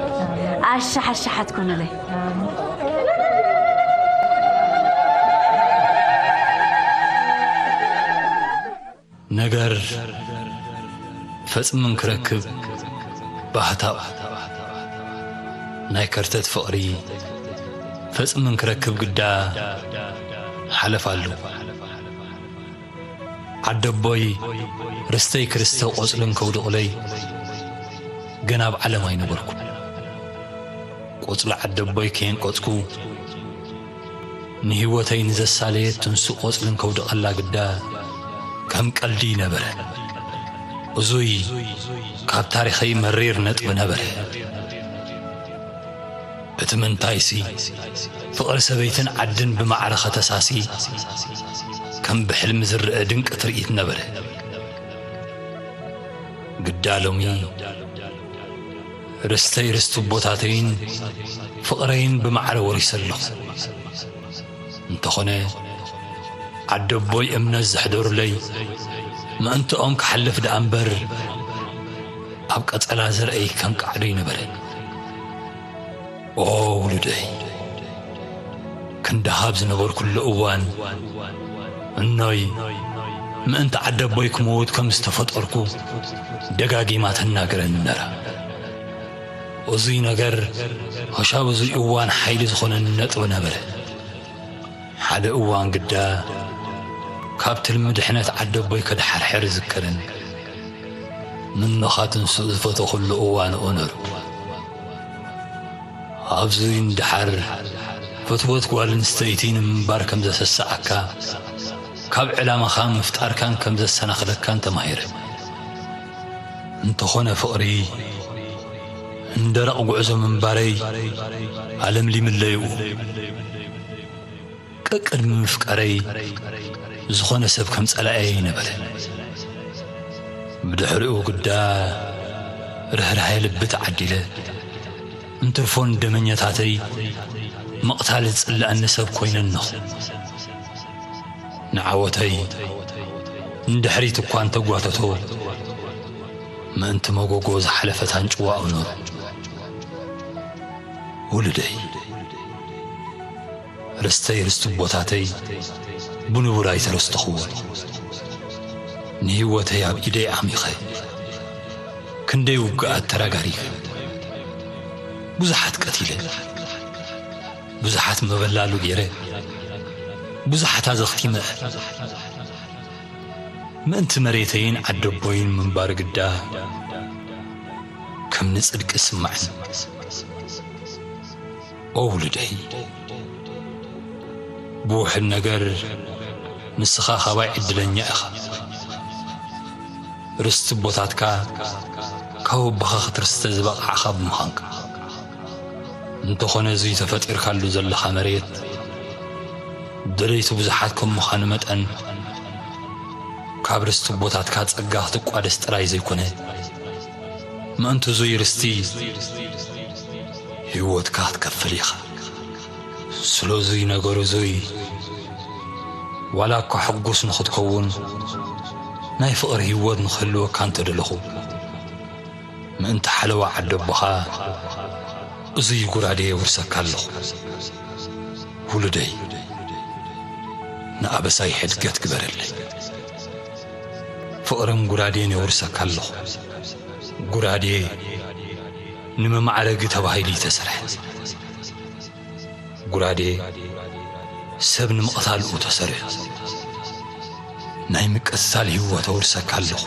ኣሻሓሻሓት ኩኑለይ። ነገር ፈጽሙ እንክረክብ ባህታኡ ናይ ከርተት ፍቕሪ ፈጽሙ እንክረክብ ግዳ ሓለፍ ኣሉ። ዓደቦይ ርስተይ ክርስተ ቆጽሊ እንከውድቑለይ ገና ኣብ ዓለም ኣይነበርኩ። ቆጽሊ ዓደቦይ ከየንቀጽኩ ንህይወተይ ንዘሳለየት ትንሱ ቆጽሊ እንከውድቐላ ግዳ ከም ቀልዲ ነበረ። እዙይ ካብ ታሪኸይ መሪር ነጥቢ ነበረ። እቲ ምንታይሲ ፍቕሪ ሰበይትን ዓድን ብማዕረ ኸተሳሲ ከም ብሕልሚ ዝረአ ድንቂ ትርኢት ነበረ። ግዳ ሎሚ ርስተይ ርስቲ ኣቦታተይን ፍቕረይን ብማዕረ ወሪሰ ኣለኹ። እንተኾነ ዓደቦይ እምነት ዘሕደሩለይ ምእንትኦም ክሓልፍ ደኣ እምበር ኣብ ቀጸላ ዘርእይ ከንቃዕዶ ይነበረ። ኦ ውሉደይ፣ ክንድሃብ ዝነበርኩሉ እዋን እኖይ ምእንቲ ዓደቦይ ክመውት ከም ዝተፈጠርኩ ደጋጊማ ተናገረኒ ነራ። እዙይ ነገር ሆሻብ እዙይ እዋን ሓይሊ ዝኾነኒ ነጥቢ ነበረ። ሓደ እዋን ግዳ ካብ ትልሚ ድሕነት ዓደቦይ ከድሓርሕር ዝከረኒ ምኖኻ ትንስእ ዝፈተኹሉ እዋን እነሩ። ኣብዚ እንድሓር ፍትወት ጓል ኣንስተይቲ ንምንባር ከም ዘሰስዓካ ካብ ዕላማኻ ምፍጣርካን ከም ዘሰናኽለካን ተማሂረ። እንተኾነ ፍቕሪ እንደረቕ ጉዕዞ ምንባረይ ኣለምሊምለይኡ። ቀቅድሚ ምፍቃረይ ዝኾነ ሰብ ከም ጸላኤ ይነበረ። ብድሕሪኡ ግዳ ርህራሄ ልቢ ተዓዲለ እንትርፎ ንደመኛታተይ ምቕታል ዝጽልኣኒ ሰብ ኮይነ እነኹ። ንዓወተይ ንድሕሪት እኳ እንተጓተቶ ምእንቲ መጎጎ ዝሓለፈት ኣንጭዋ እኖር። ውሉደይ ርስተይ ርስቲ ኣቦታተይ ብንቡር ኣይተረስተኽዎን። ንህይወተይ ኣብ ኢደይ ዓሚኸ ክንደይ ውግኣት ተራጋሪፈ ብዙሓት ቀቲለ ብዙሓት መበላሉ ገይረ ብዙሓት ኣዘኽቲመ ምእንቲ መሬተይን ዓደቦይን ምንባር ግዳ ከም ንጽድቂ ስማዕን። ኦ ውሉደይ፣ ብውሕድ ነገር ንስኻ ካባይ ዕድለኛ ኢኻ። ርስቲ ኣቦታትካ ካብ ኣቦኻ ክትርስተ ዝበቓዕኻ ብምዃንካ። እንተኾነ እዙይ ተፈጢርካሉ ዘለኻ መሬት ደለይቲ ብዙሓት ከም ምዃኑ መጠን ካብ ርስቲ ኣቦታትካ ጸጋ ክትቋደስ ጥራይ ዘይኮነ ምእንቲ እዙይ ርስቲ ህይወትካ ክትከፍል ኢኻ። ስለዙይ ነገር እዙይ ዋላ እኳ ሕጉስ ንኽትከውን ናይ ፍቕሪ ህይወት ንኽህልወካ እንተደለኹ ምእንቲ ሓለዋ ዓደቦኻ እዙይ ጉራዴ የውርሰካ ኣለኹ። ውሉደይ ንኣበሳይ ሕድገት ግበረለይ። ፍቕርን ጉራዴን የውርሰካ ኣለኹ። ጉራዴ ንመማዕረጊ ተባሂሉ ይተሰርሐ። ጉራዴ ሰብ ንምቕታል እዩ ተሰርሑ። ናይ ምቅትታል ህይወት ኣውርሰካ ኣለኹ።